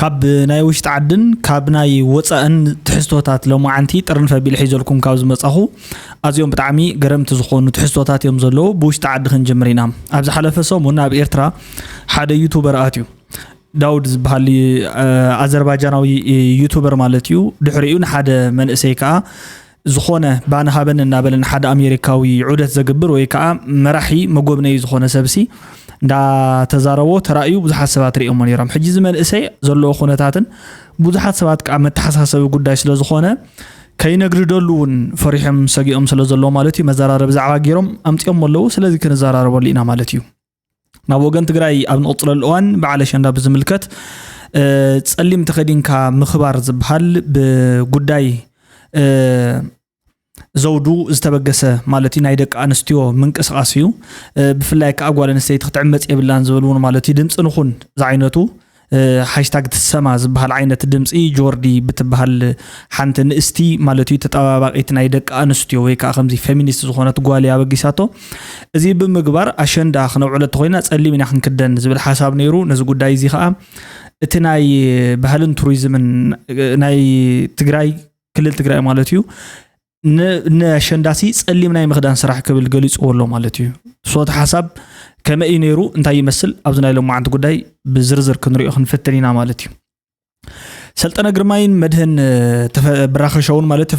ካብ ናይ ውሽጢ ዓድን ካብ ናይ ወፃእን ትሕዝቶታት ሎማዓንቲ ጥርንፍ ኣቢለ ሒዘልኩም ካብ ዝመፃኹ ኣዝዮም ብጣዕሚ ገረምቲ ዝኾኑ ትሕዝቶታት እዮም ዘለዉ። ብውሽጢ ዓዲ ክንጅምር ኢና። ኣብ ዝሓለፈ ሰሙን ኣብ ኤርትራ ሓደ ዩቱበር ኣትዩ። ዳውድ ዝበሃል ኣዘርባጃናዊ ዩቱበር ማለት እዩ። ድሕሪኡ ንሓደ መንእሰይ ከዓ ዝኾነ ባኒ ሃበኒ እናበለ ንሓደ ኣሜሪካዊ ዑደት ዘግብር ወይ ከዓ መራሒ መጎብነዪ ዝኾነ ሰብሲ እንዳተዛረቦ ተራእዩ ብዙሓት ሰባት ርእዮሞ ነይሮም። ሕጂ እዚ መንእሰይ ዘለዎ ኩነታትን ብዙሓት ሰባት ከዓ መተሓሳሰቢ ጉዳይ ስለ ዝኾነ ከይነግድደሉ እውን ፈሪሖም ሰጊኦም ስለ ዘለዉ ማለት እዩ መዘራረቢ ዛዕባ ገይሮም ኣምፂኦም ኣለዉ። ስለዚ ክንዘራረበሉ ኢና ማለት እዩ። ናብ ወገን ትግራይ ኣብ ንቕፅለሉ እዋን በዓል ኣሸንዳ ብዝምልከት ጸሊም ተኸዲንካ ምኽባር ዝበሃል ብጉዳይ ዘውዱ ዝተበገሰ ማለት እዩ ናይ ደቂ ኣንስትዮ ምንቅስቃስ እዩ። ብፍላይ ከዓ ጓል ኣንስተይቲ ክትዕመፅ የብላን ዝብል እውን ማለት እዩ ድምፂ ንኹን ዝዓይነቱ ሃሽታግ ትሰማ ዝበሃል ዓይነት ድምፂ ጆርዲ ብትበሃል ሓንቲ ንእስቲ ማለት እዩ ተጠባባቂት ናይ ደቂ ኣንስትዮ ወይ ከዓ ከምዚ ፌሚኒስት ዝኾነት ጓል እያ ኣበጊሳቶ። እዚ ብምግባር ኣሸንዳ ክነውዕሎ እንተኮይና ጸሊም ኢና ክንክደን ዝብል ሓሳብ ነይሩ። ነዚ ጉዳይ እዚ ከዓ እቲ ናይ ባህልን ቱሪዝምን ናይ ትግራይ ክልል ትግራይ ማለት እዩ ነሸንዳሲ ጸሊም ናይ ምኽዳን ስራሕ ክብል ገሊፅዎ ኣሎ ማለት እዩ። ሶቲ ሓሳብ ከመይ እዩ ነይሩ እንታይ ይመስል ኣብዚ ናይ ሎማዓንቲ ጉዳይ ብዝርዝር ክንሪኦ ክንፍትን ኢና ማለት እዩ። ሰልጠነ ግርማይን መድህን ብራኸ ሸውን ማለት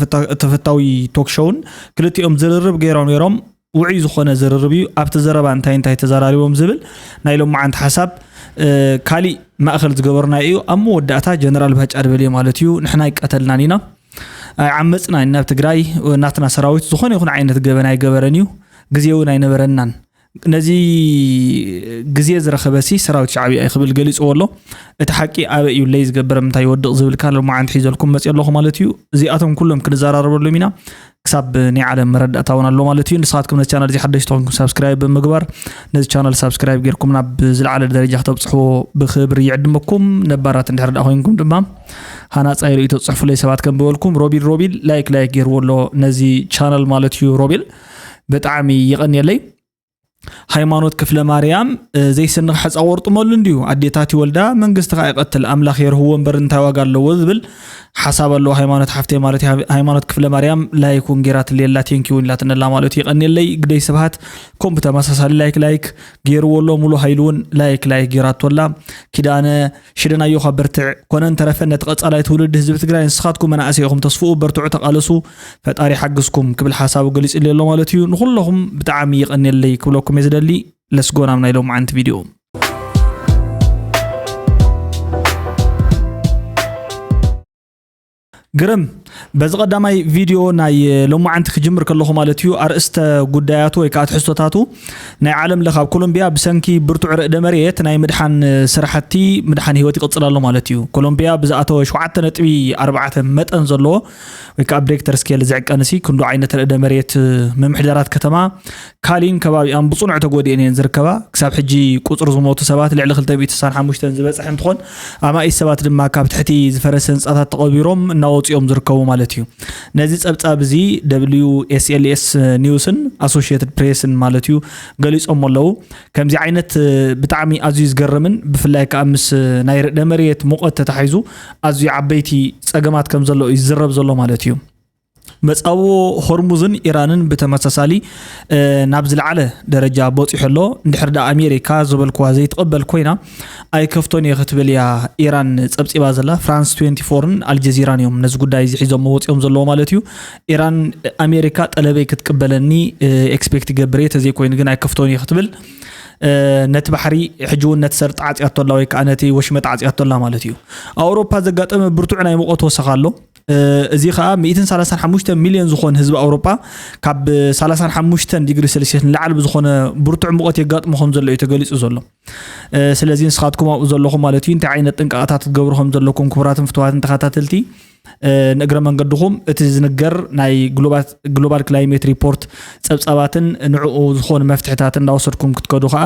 ተፈታዊ ቶክ ሸውን ክልቲኦም ዝርርብ ገይሮም ነይሮም። ውዑይ ዝኾነ ዝርርብ እዩ። ኣብቲ ዘረባ እንታይ እንታይ ተዘራሪቦም ዝብል ናይ ሎማዓንቲ ሓሳብ ካሊእ ማእኸል ዝገበርና እዩ። ኣብ መወዳእታ ጀነራል ባጫ ድበልዮ ማለት እዩ ንሕና ኣይቀተልናን ኢና ኣይዓመፅናን ኢና ኣብ ትግራይ። ናትና ሰራዊት ዝኾነ ይኹን ዓይነት ገበን ኣይገበረን እዩ። ግዜ እውን ኣይነበረናን። ነዚ ግዜ ዝረኸበሲ ሰራዊት ሻዕብያ እዩ ክብል ገሊፅዎ ኣሎ። እቲ ሓቂ ኣበይ እዩ ለይ ዝገብር ምንታይ ይወድቕ ዝብል ካል መዓንቲ ሒዘልኩም መፅእ ኣለኹ ማለት እዩ። እዚኣቶም ኩሎም ክንዘራረበሎም ኢና። ክሳብ ናይ ዓለም መረዳእታ እውን ኣሎ ማለት እዩ። ንስኻትኩም ነዚ ቻናል እዚ ሓደሽቲ ተኾንኩም ሳብስክራይብ ብምግባር ነዚ ቻናል ሳብስክራይብ ጌርኩም ናብ ዝለዓለ ደረጃ ክተብፅሕዎ ብክብሪ ይዕድመኩም። ነባራት እንድሕር ዳ ኮይንኩም ድማ ሃናፃይ ርእይቶ ፅሕፉለይ ሰባት ከም በበልኩም ሮቢል ሮቢል ላይክ ላይክ ገይርዎ ኣሎ ነዚ ቻናል ማለት እዩ። ሮቢል ብጣዕሚ ይቐንየለይ። ሃይማኖት ክፍለ ማርያም ዘይስንኽ ሕፃ ቆርጥመሉ እንድዩ ኣዴታት ይወልዳ መንግስቲ ኸዓ ይቐትል ኣምላኽ የርህዎ እምበር እንታይ ዋጋ ኣለዎ ዝብል ሓሳብ ኣለዎ። ሃይማኖት ሓፍተይ ማለት ሃይማኖት ክፍለ ማርያም ላይክ እውን ጌራትለይ ኣላ ቴንኪ እውን ኢላትኒ ኣላ ማለት እዩ። የቐንየለይ ግደይ ስብሃት ከምኡ ብተመሳሳሊ ላይክ ላይክ ጌርዎ ኣሎ። ሙሉ ሃይሉ እውን ላይክ ላይክ ጌራቶ ኣላ። ኪዳነ ሽደናዮኻ በርትዕ። ኮነን ተረፈን ነቲ ቀጻላይ ትውልዲ ህዝቢ ትግራይ ንስኻትኩም መናእሰይ ኢኹም ተስፍኡ በርትዑ ተቓለሱ። ፈጣሪ ሓግዝኩም ክብል ሓሳቡ ገሊጹ ኣሎ ማለት እዩ። ንኹለኹም ብጣዕሚ ይቐንየለይ ክብለኩም እየ ዝደሊ። ለስጎ ናብ ናይ ሎማዓንቲ ቪድዮ። ግርም በዚ ቀዳማይ ቪድዮ ናይ ሎማዓንቲ ክጅምር ከለኹ ማለት እዩ ኣርእስተ ጉዳያቱ ወይ ከዓ ትሕዝቶታቱ ናይ ዓለም ለኻብ ኮሎምቢያ ብሰንኪ ብርቱዕ ርዕደ መሬት ናይ ምድሓን ስራሕቲ ምድሓን ህይወት ይቕፅል ኣሎ ማለት እዩ። ኮሎምቢያ ብዝኣተወ ሸውዓተ ነጥቢ ኣርባዕተ መጠን ዘለዎ ወይ ከዓ ብሬክተር ስኬል ዝዕቀንሲ ክንዱ ዓይነት ርዕደ መሬት ምምሕዳራት ከተማ ካሊን ከባቢኣን ብፅኑዕ ተጎዲአን እየን ዝርከባ። ክሳብ ሕጂ ቁፅሪ ዝሞቱ ሰባት ልዕሊ ክልተ ሚእቲ ስሳን ሓሙሽተን ዝበፅሐ እንትኾን ኣማኢት ሰባት ድማ ካብ ትሕቲ ዝፈረሰ ህንፃታት ተቐቢሮም እናወፅኦም ዝርከቡ ማለት እዩ። ነዚ ፀብፃብ እዚ ደብሊዩ ኤስ ኤል ኤስ ኒውስን ኣሶሽየትድ ፕሬስን ማለት እዩ ገሊፆም ኣለዉ። ከምዚ ዓይነት ብጣዕሚ ኣዝዩ ዝገርምን ብፍላይ ከዓ ምስ ናይ ርዕደ መሬት ሙቐት ተታሒዙ ኣዝዩ ዓበይቲ ፀገማት ከም ዘሎ እዩ ዝዝረብ ዘሎ ማለት እዩ። መፃብቦ ሆርሙዝን ኢራንን ብተመሳሳሊ ናብ ዝለዓለ ደረጃ በፂሑ ኣሎ። እንድሕር ዳ ኣሜሪካ ዝበልክዋ ዘይትቕበል ኮይና ኣይከፍቶን እየ ክትብል እያ ኢራን ፀብፂባ ዘላ። ፍራንስ ትዌንቲ ፎርን ኣልጀዚራን እዮም ነዚ ጉዳይ እዚ ሒዞሞ ወፂኦም ዘለዎ ማለት እዩ። ኢራን ኣሜሪካ ጠለበይ ክትቅበለኒ ኤክስፔክት ይገብር እየ ተዘይኮይኑ ግን ኣይከፍቶን እየ ክትብል ነቲ ባሕሪ ሕጂ እውን ነቲ ሰርጥ ዓፅያቶ ኣላ ወይ ከዓ ነቲ ወሽመጥ ዓፅያቶ ኣላ ማለት እዩ። ኣውሮፓ ዘጋጠመ ብርቱዕ ናይ ሙቐት ወሰኻ ኣሎ። እዚ ከዓ ሚእትን ሰላሳን ሓሙሽተ ሚልዮን ዝኾን ህዝቢ ኣውሮጳ ካብ ሰላሳን ሓሙሽተን ዲግሪ ሴልሲየስ ንላዕሊ ብዝኾነ ብርቱዕ ሙቐት የጋጥሞ ከም ዘሎ እዩ ተገሊፁ ዘሎ። ስለዚ ንስኻትኩም ኣብኡ ዘለኹም ማለት እዩ እንታይ ዓይነት ጥንቃቐታት ክትገብሩ ከም ዘለኩም ክቡራትን ፍትዋትን ተኸታተልቲ ንእግረ መንገድኹም እቲ ዝንገር ናይ ግሎባል ክላይሜት ሪፖርት ፀብፃባትን ንዕኡ ዝኾኑ መፍትሕታት እንዳወሰድኩም ክትከዱ ከዓ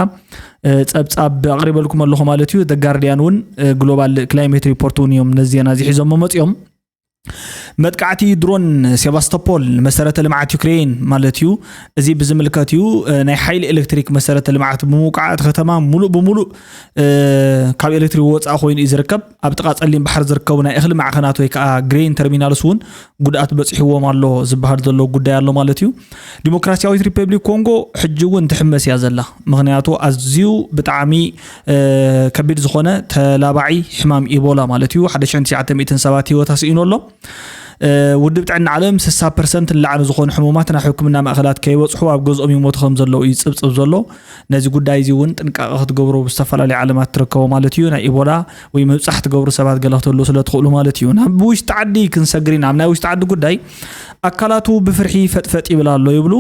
ፀብፃብ ኣቕሪበልኩም ኣለኹ ማለት እዩ። ጋርዲያን እውን ግሎባል ክላይሜት ሪፖርት እውን እዮም ነዚ ዜና እዚ ሒዞሞ መፅኦም። መጥቃዕቲ ድሮን ሴቫስቶፖል፣ መሰረተ ልምዓት ዩክሬን ማለት እዩ። እዚ ብዝምልከት እዩ። እ፣ ናይ ሓይሊ ኤሌክትሪክ መሰረተ ልምዓት ብምውቃዕ እቲ ከተማ ሙሉእ ብሙሉእ፣ እ፣ ካብ ኤሌክትሪክ ወፃኢ ኮይኑ እዩ ዝርከብ። ኣብ ጥቓ ጸሊም ባሕሪ ዝርከቡ ናይ እኽሊ ማዕኸናት ወይ ከዓ ግሬን ተርሚናልስ እውን ጉድኣት በፂሕዎም ኣሎ ዝበሃል ዘሎ ጉዳይ ኣሎ ማለት እዩ። ዲሞክራሲያዊት ሪፐብሊክ ኮንጎ ሕጂ እውን ትሕመስ እያ ዘላ። ምኽንያቱ ኣዝዩ ብጣዕሚ፣ እ፣ ከቢድ ዝኾነ ተላባዒ ሕማም ኢቦላ ማለት እዩ፣ ሓደ ሽሕን ትሽዓተ ሚእትን ሰባት ህይወት ኣስኢኑ ኣሎ። እ፣ ውድብ ጥዕና ዓለም ስሳ ፐርሰንት ንላዕሊ ዝኾኑ ሕሙማት ናብ ሕክምና ማእኸላት ከይበፅሑ ኣብ ገዝኦም ይሞቱ ከም ዘለዉ እዩ ዝፅብፅብ ዘሎ። ነዚ ጉዳይ እዚ እውን ጥንቃቐ ክትገብሩ ብዝተፈላለዩ ዓለማት ትርከቡ ማለት እዩ። ናይ ኢቦላ ወይ ምብፃሕ ትገብሩ ሰባት ገለ ክትህልዉ ስለ ትኽእሉ ማለት እዩ። ናብ ውሽጢ ዓዲ ክንሰግር ኢና። ኣብ ናይ ውሽጢ ዓዲ ጉዳይ ኣካላቱ ብፍርሒ ፈጥፈጥ ይብል ኣሎ ይብሉ።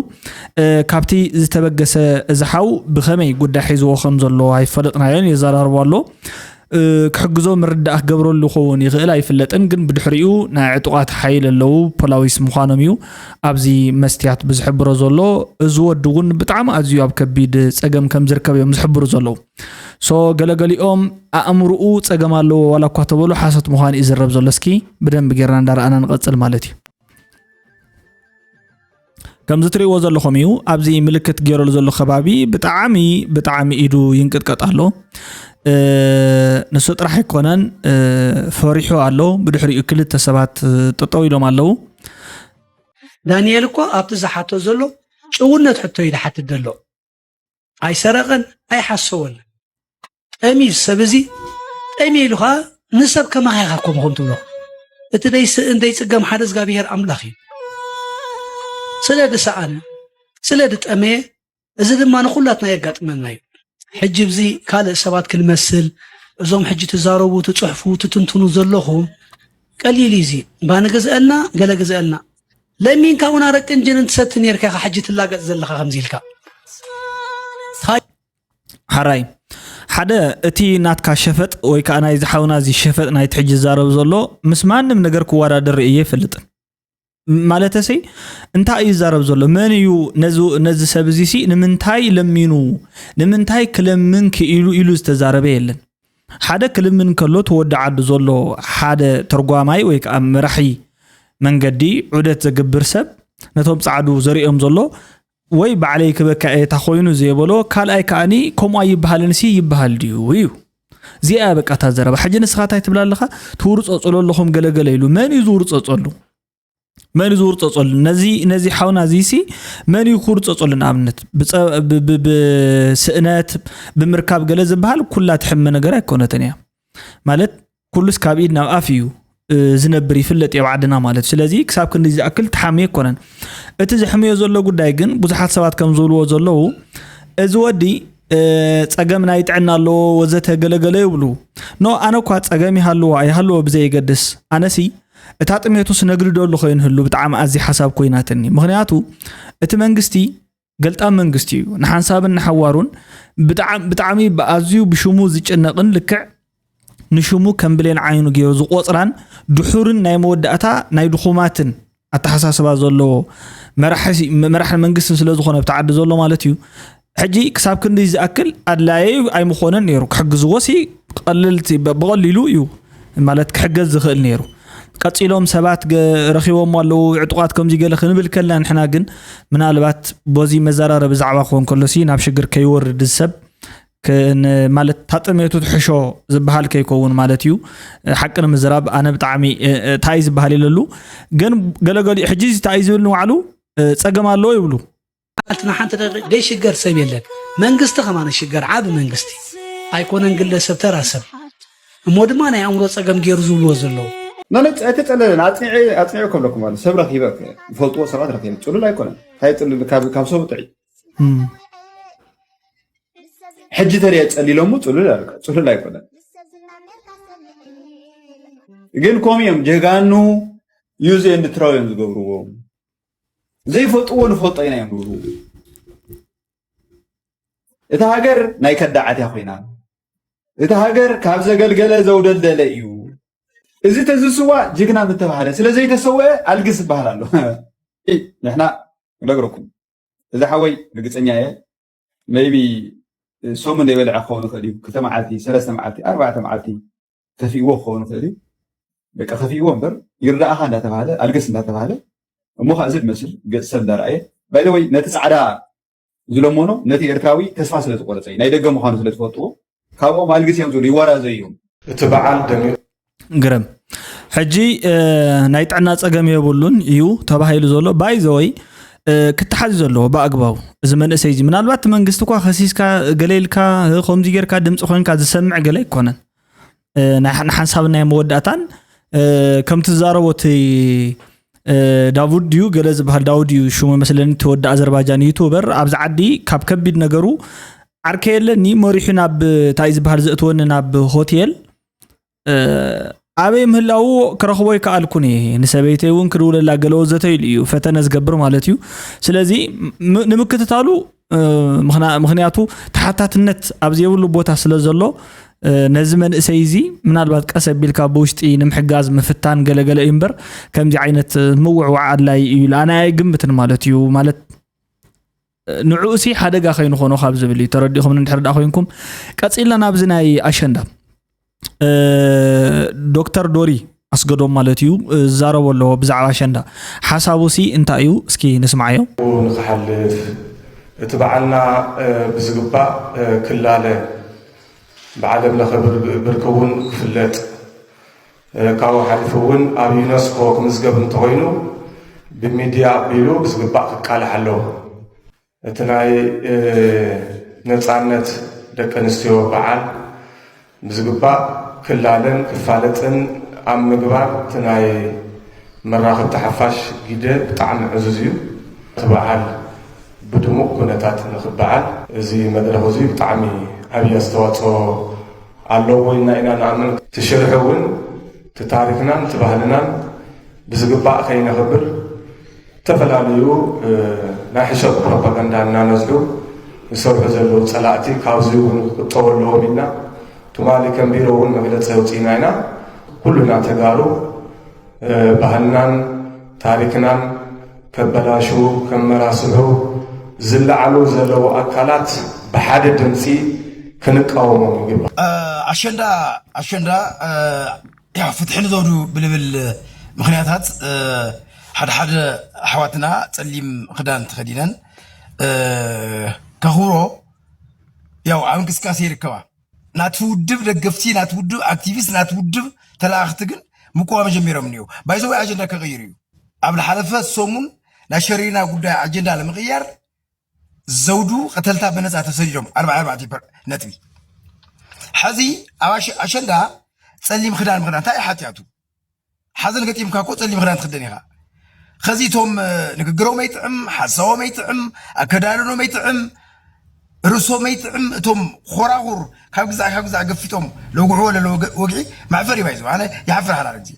እ፣ ካብቲ ዝተበገሰ እዚ ሓው ብኸመይ ጉዳይ ሒዝዎ ከም ዘሎ ኣይፈለጥናዮን፣ የዘራርቦ ኣሎ። እ፣ ክሕግዞ ምርዳእ ክገብረሉ ክኸውን ይኽእል ኣይፍለጥን፣ ግን ብድሕሪኡ ናይ ዕጡቓት ሓይል ኣለዉ፣ ፖላዊስ ምዃኖም እዩ ኣብዚ መስትያት ብዝሕብሮ ዘሎ። እዚ ወዲ እውን ብጣዕሚ ኣዝዩ ኣብ ከቢድ ጸገም ከም ዝርከብ እዮም ዝሕብሩ ዘለዉ። ሶ ገለገሊኦም ኣእምርኡ ጸገም ኣለዎ ዋላ እኳ ተበሉ ሓሶት ምዃኑ እዩ ዝረብ ዘሎ። እስኪ ብደንብ ጌርና እንዳረኣና ንቐጽል ማለት እዩ። ከምዚ ትርእይዎ ዘለኹም እዩ። ኣብዚ ምልክት ገይረሉ ዘሎ ከባቢ ብጣዕሚ፣ ብጣዕሚ ኢዱ ይንቅጥቀጥ ኣሎ። እ፣ ንሱ ጥራሕ ኣይኮነን፣ እ፣ ፈሪሑ ኣሎ። ብድሕሪኡ ክልተ ሰባት፣ እ፣ ጠጠው ኢሎም ኣለዉ። ዳንኤል እኮ ኣብቲ ዝሓቶ ዘሎ ጭውነት ሕቶ እዩ ዝሓትት ዘሎ። ኣይሰረቐን ኣይሓሰወን። ጠምዩ ሰብ እዚ፣ ጠምዩ ኢሉ ኸዓ ንሰብ ከማኻ ኢኻ ከምኹም ትብሎ። እቲ ደይስእን ደይጽገም ሓደ እግዚኣብሔር ኣምላኽ እዩ። ስለ ድሰኣነ፣ ስለ ድጠመየ፣ እዚ ድማ ንኹላትና የጋጥመና እዩ። ሕጂ ብዚ ካልእ ሰባት ክንመስል፣ እዞም ሕጂ ትዛረቡ፣ ትጽሕፉ፣ ትትንትኑ ዘለኹም፣ ቀሊል እዩ እዚ። ባኒ ግዝአልና፣ ገለ ግዝአልና። ለሚንካ እውን ኣረቅን ጅንን ትሰቲ ነርካ ኢኻ ሕጂ ትላገጽ ዘለኻ ከምዚ ኢልካ። ታይ ሓራይ፣ ሓደ እቲ ናትካ ሸፈጥ ወይ ከዓ ናይ ዝሓውና እዚ ሸፈጥ ናይቲ ሕጂ ዝዛረብ ዘሎ ምስ ማንም ነገር ክወዳደር እየ ይፈልጥን። ማለተሰይ እንታይ እዩ ዝዛረብ ዘሎ? መን እዩ ነዚ፣ ነዚ ሰብ እዚ ሲ ንምንታይ ለሚኑ? ንምንታይ ክለምን ክኢሉ ኢሉ ዝተዛረበ የለን። ሓደ ክልምን ከሎ ተወዲ ዓዱ ዘሎ ሓደ ተርጓማይ ወይ ከዓ መራሒ መንገዲ ዑደት ዘግብር ሰብ ነቶም ጻዕዱ ዘሪኦም ዘሎ ወይ ባዕለይ ክበካ እየ እታ ኮይኑ ዘየበሎ፣ ካልኣይ ከኣኒ ከምኡ ኣይበሃልን ሲ ይበሃል ድዩ እዩ። እዚኣ በቃ እታ ዘረባ። ሕጂ ንስኻ እንታይ ትብል ኣለኻ? ትውርጸጸሉ ኣለኹም ገለገለ ኢሉ። መን እዩ ዝውርጸጸሉ? መን እዩ ዝውርጸጸሉ? ነዚ፣ ነዚ ሓውና እዚ ሲ መን እዩ ክውርጸጸሉ? ንኣብነት ብጸ-፣ ብ-፣ ብ-፣ ብስእነት፣ ብምርካብ ገለ ዝበሃል ኩላ ትሕመ ነገር ኣይኮነትን እያ። ማለት ኩሉስ ካብ ኢድ ናብ ኣፍ እዩ፣ እ፣ ዝነብር ይፍለጥ ኣብ ዓድና ማለት እዩ። ስለዚ ክሳብ ክንዲ ዝኣክል ተሓምየ ኣይኮነን። እቲ ዘሕምዮ ዘሎ ጉዳይ ግን ብዙሓት ሰባት ከም ዝብልዎ ዘለዉ፣ እዚ ወዲ፣ እ፣ ጸገም ናይ ጥዕና ኣለዎ ወዘተ ገለገለ ይብሉ። ኖ፣ ኣነ እኳ ጸገም ይሃልዎ ኣይሃልዎ ብዘየገድስ፣ ኣነሲ እታ ጥሜቱስ ነግድደሉ ኮይንህሉ ብጣዕሚ ኣዝያ ሓሳብ ኮይናትኒ። ምኽንያቱ እቲ መንግስቲ ገልጣም መንግስቲ እዩ። ንሓንሳብን ንሓዋሩን ብጣዕሚ፣ ብጣዕሚ ብኣዝዩ ብሽሙ ዝጭነቕን ልክዕ ንሽሙ ከም ብሌን ዓይኑ ገይሩ ዝቆጽራን ድሑርን ናይ መወዳእታ ናይ ድኹማትን ኣተሓሳስባ ዘለዎ መራሒ፣ መራሒ መንግስትን ስለ ዝኾነ ኣብቲ ዓዲ ዘሎ ማለት እዩ። ሕጂ ክሳብ ክንዲ ዝኣክል ኣድላዪ ኣይምኾነን ነይሩ። ክሕግዝዎ ሲ ቀልልቲ፣ ብ-፣ ብቐሊሉ እዩ ማለት ክሕገዝ ዝኽእል ነይሩ። ቀጺሎም ሰባት ገ-፣ ረኺቦም ኣለዉ፣ ዕጡቓት ከምዚ ገለ ክንብል ከለና ንሕና ግን ምናልባት በዚ መዘራረቢ ዛዕባ ክኾን ከሎ ሲ ናብ ሽግር ከይወርድ እዚ ሰብ ክን-፣ ማለት ታጥሜቱ ትሕሾ ዝበሃል ከይከውን ማለት እዩ። ሓቂ ንምዝራብ ኣነ ብጣዕሚ፣ እ፣ እ፣ እንታይ ዝበሃል የለሉ። ግን ገለገሊኡ ሕጂ እዚ እንታይ እዩ ዝብል ንባዕሉ፣ እ፣ ጸገም ኣለዎ ይብሉ። ኣልትና ሓንቲ ደቂቕ ዘይሽገር ሰብ የለን። መንግስቲ ከማን ይሽገር፣ ዓቢ መንግስቲ። ኣይኮነን ግለሰብ፣ ተራ ሰብ። እሞ ድማ ናይ ኣእምሮ ጸገም ገይሩ ዝብልዎ ዘለዉ። ማለት ኣይተጸለለን፣ ኣጽኒዐ፣ ኣጽኒዐ ከብለኩም ኣሎ። ሰብ ረኺበ እኮ፣ ዝፈልጥዎ ሰባት ረኺበ። ጽሉል ኣይኮነን። እንታይ ጽሉል ካብ፣ ካብ ሰብ ጥዒ። እም። ሕጂ ተሪአ ጸሊሎሙ ጽሉል ኣልካ፣ ጽሉል ኣይኮነን። ግን ኮም እዮም ጀጋኑ use and throw እዮም ዝገብርዎም። ዘይፈልጥዎ ንፈልጦ ኢና እዮም ዝብሉ። እታ ሃገር ናይ ከዳዓት እያ ኮይና። እታ ሃገር ካብ ዘገልገለ ዘውደልደለ እዩ። እዚ ተዝስዋ ጅግና ምተባህለ፣ ስለ ዘይተሰወአ ኣልግስ ይበሃል ኣሎ። ኢ፣ ንሕና ክነግረኩም። እዚ ሓወይ ርግጸኛ እየ፣ maybe ሰሙን ዘይበልዐ ክኸውን ይኽእል እዩ። ክልተ መዓልቲ፣ ሰለስተ መዓልቲ፣ ኣርባዕተ መዓልቲ ከፊእዎ ክኸውን ይኽእል እዩ። በቃ ከፊእዎ እምበር ይርዳእኻ እንዳተባሃለ ኣልገስ እንዳተባሃለ እሞ ከዓ እዚ ዝመስል ገፅ ሰብ እንዳረኣየ ባይደወይ ነቲ ፃዕዳ ዝለመኖ ነቲ ኤርትራዊ ተስፋ ስለ ዝቆረፀ እዩ ናይ ደገ ምዃኑ ስለ ዝፈልጥዎ ካብኦም ኣልግስ እዮም ዝብሉ ይወራዘዩ እዮም። እቲ በዓል ደሚቑ ግርም ሕጂ ናይ ጥዕና ፀገም የብሉን እዩ ተባሂሉ ዘሎ ባይዘወይ ክተሓዝ ዘለዎ ብኣግባቡ እዚ መንእሰይ እዚ ምናልባት መንግስቲ እኳ ከሲስካ ገለ ኢልካ ከምዚ ጌርካ ድምፂ ኮይንካ ዝሰምዕ ገለ ኣይኮነን ንሓንሳብ ናይ መወዳእታን ከምቲ ዝዛረቦ እቲ ዳውድ ድዩ ገለ ዝበሃል ዳውድ እዩ ሽሙ መስለኒ እቲ ወዲ ኣዘርባጃን ዩቱበር ኣብዚ ዓዲ ካብ ከቢድ ነገሩ ዓርከ የለኒ መሪሑ ናብ እንታይ ዝበሃል ዘእትወኒ ናብ ሆቴል ኣበይ ምህላዉ ክረኽቦ ይከኣልኩን እየ ንሰበይተይ እውን ክድውለላ ገለ ወዘተ ኢሉ እዩ ፈተነ ዝገብር ማለት እዩ ስለዚ ንምክትታሉ ምክንያቱ ተሓታትነት ኣብ ዘይብሉ ቦታ ስለ ዘሎ ነዚ መንእሰይ እዚ ምናልባት ቀስ ኣቢልካ ብውሽጢ ንምሕጋዝ ምፍታን ገለገለ እዩ እምበር ከምዚ ዓይነት ምውዕዋዕ ኣድላይ እዩ ኢሉ ኣነ ኣይግምትን ማለት እዩ ማለት ንዕኡ ሲ ሓደጋ ከይንኾኖ ካብ ዝብል እዩ ተረዲኹም እንድሕር ዳ ኮይንኩም ቀፂልና ናብዚ ናይ ኣሸንዳ ዶክተር ዶሪ ኣስገዶም ማለት እዩ ዝዛረቦ ኣለዎ ብዛዕባ ኣሸንዳ ሓሳቡ ሲ እንታይ እዩ እስኪ ንስማዓዮ ንክሓልፍ እቲ በዓልና ብዝግባእ ክላለ ብዓለም ለኸ ብርኪ እውን ክፍለጥ ካብኡ ሓሊፉ እውን ኣብ ዩነስኮ ክምዝገብ እንተኮይኑ ብሚድያ ኣቢሉ ብዝግባእ ክቃላሕ ኣለዎ እቲ ናይ ነፃነት ደቂ ኣንስትዮ በዓል ብዝግባእ ክላለን ክፋለጥን ኣብ ምግባር እቲ ናይ መራኸብቲ ሓፋሽ ግደ ብጣዕሚ ዕዙዝ እዩ። እቲ በዓል ብድሙቕ ኩነታት ንክበዓል እዚ መድረኽ እዚ ብጣዕሚ ዓብዪ ኣስተዋፅኦ ኣለዎ ኢልና ኢና ንኣምን። እቲ ሽርሒ እውን እቲ ታሪክናን እቲ ባህልናን ብዝግባእ ከይነኽብር ዝተፈላለዩ ናይ ሕሸት ፕሮፓጋንዳ እናነዝሑ ዝሰርሑ ዘለዉ ፀላእቲ ካብዚ እውን ክቁጠቡ ኣለዎም ኢልና ትማሊ ከም ቢሮ እውን መግለፂ ኣውፂእና ኢና። ኩሉና ተጋሩ ባህልናን ታሪክናን ከበላሹ ከመራስሑ ዝለዓሉ ዘለዉ ኣካላት ብሓደ ድምፂ ክንቃወሞም ይግባእ። ኣሸንዳ ኣሸንዳ ያው ፍትሒ ንዘውዱ ብልብል ምክንያታት ሓደ ሓደ ኣሕዋትና ፀሊም ክዳን ተኸዲነን ከኽብሮ ያው ኣብ እንቅስቃሴ ይርከባ ናቲ ውድብ ደገፍቲ ናቲ ውድብ ኣክቲቪስት ናቲ ውድብ ተለኣኽቲ ግን ምቅዋም ጀሚሮም እኒው ባይዘወይ ኣጀንዳ ከቀይሩ እዩ ኣብ ዝሓለፈ ሰሙን ናይ ሸሪና ጉዳይ ኣጀንዳ ለምቅያር ዘውዱ ቀተልታ በነፃ ተሰዲዶም ኣርባዓ ኣርባዕተ ነጥቢ ሕዚ ኣብ ኣሸንዳ ፀሊም ክዳን ምክዳን እንታይ ሓትያቱ ሓዘን ገጢምካ እኮ ፀሊም ክዳን ትክደን ኢኻ ከዚ እቶም ንግግሮም ኣይጥዕም ሓሳቦም ኣይጥዕም ኣከዳድኖም ኣይጥዕም ርእሶም ኣይጥዕም እቶም ኮራኹር ካብ ግዛዕ ካብ ግዛዕ ገፊጦም ለውግዕዎ ለለ ወግዒ መሕፈር ይባይ ዝባ ኣነ ይሓፍር ሓላል ግዜ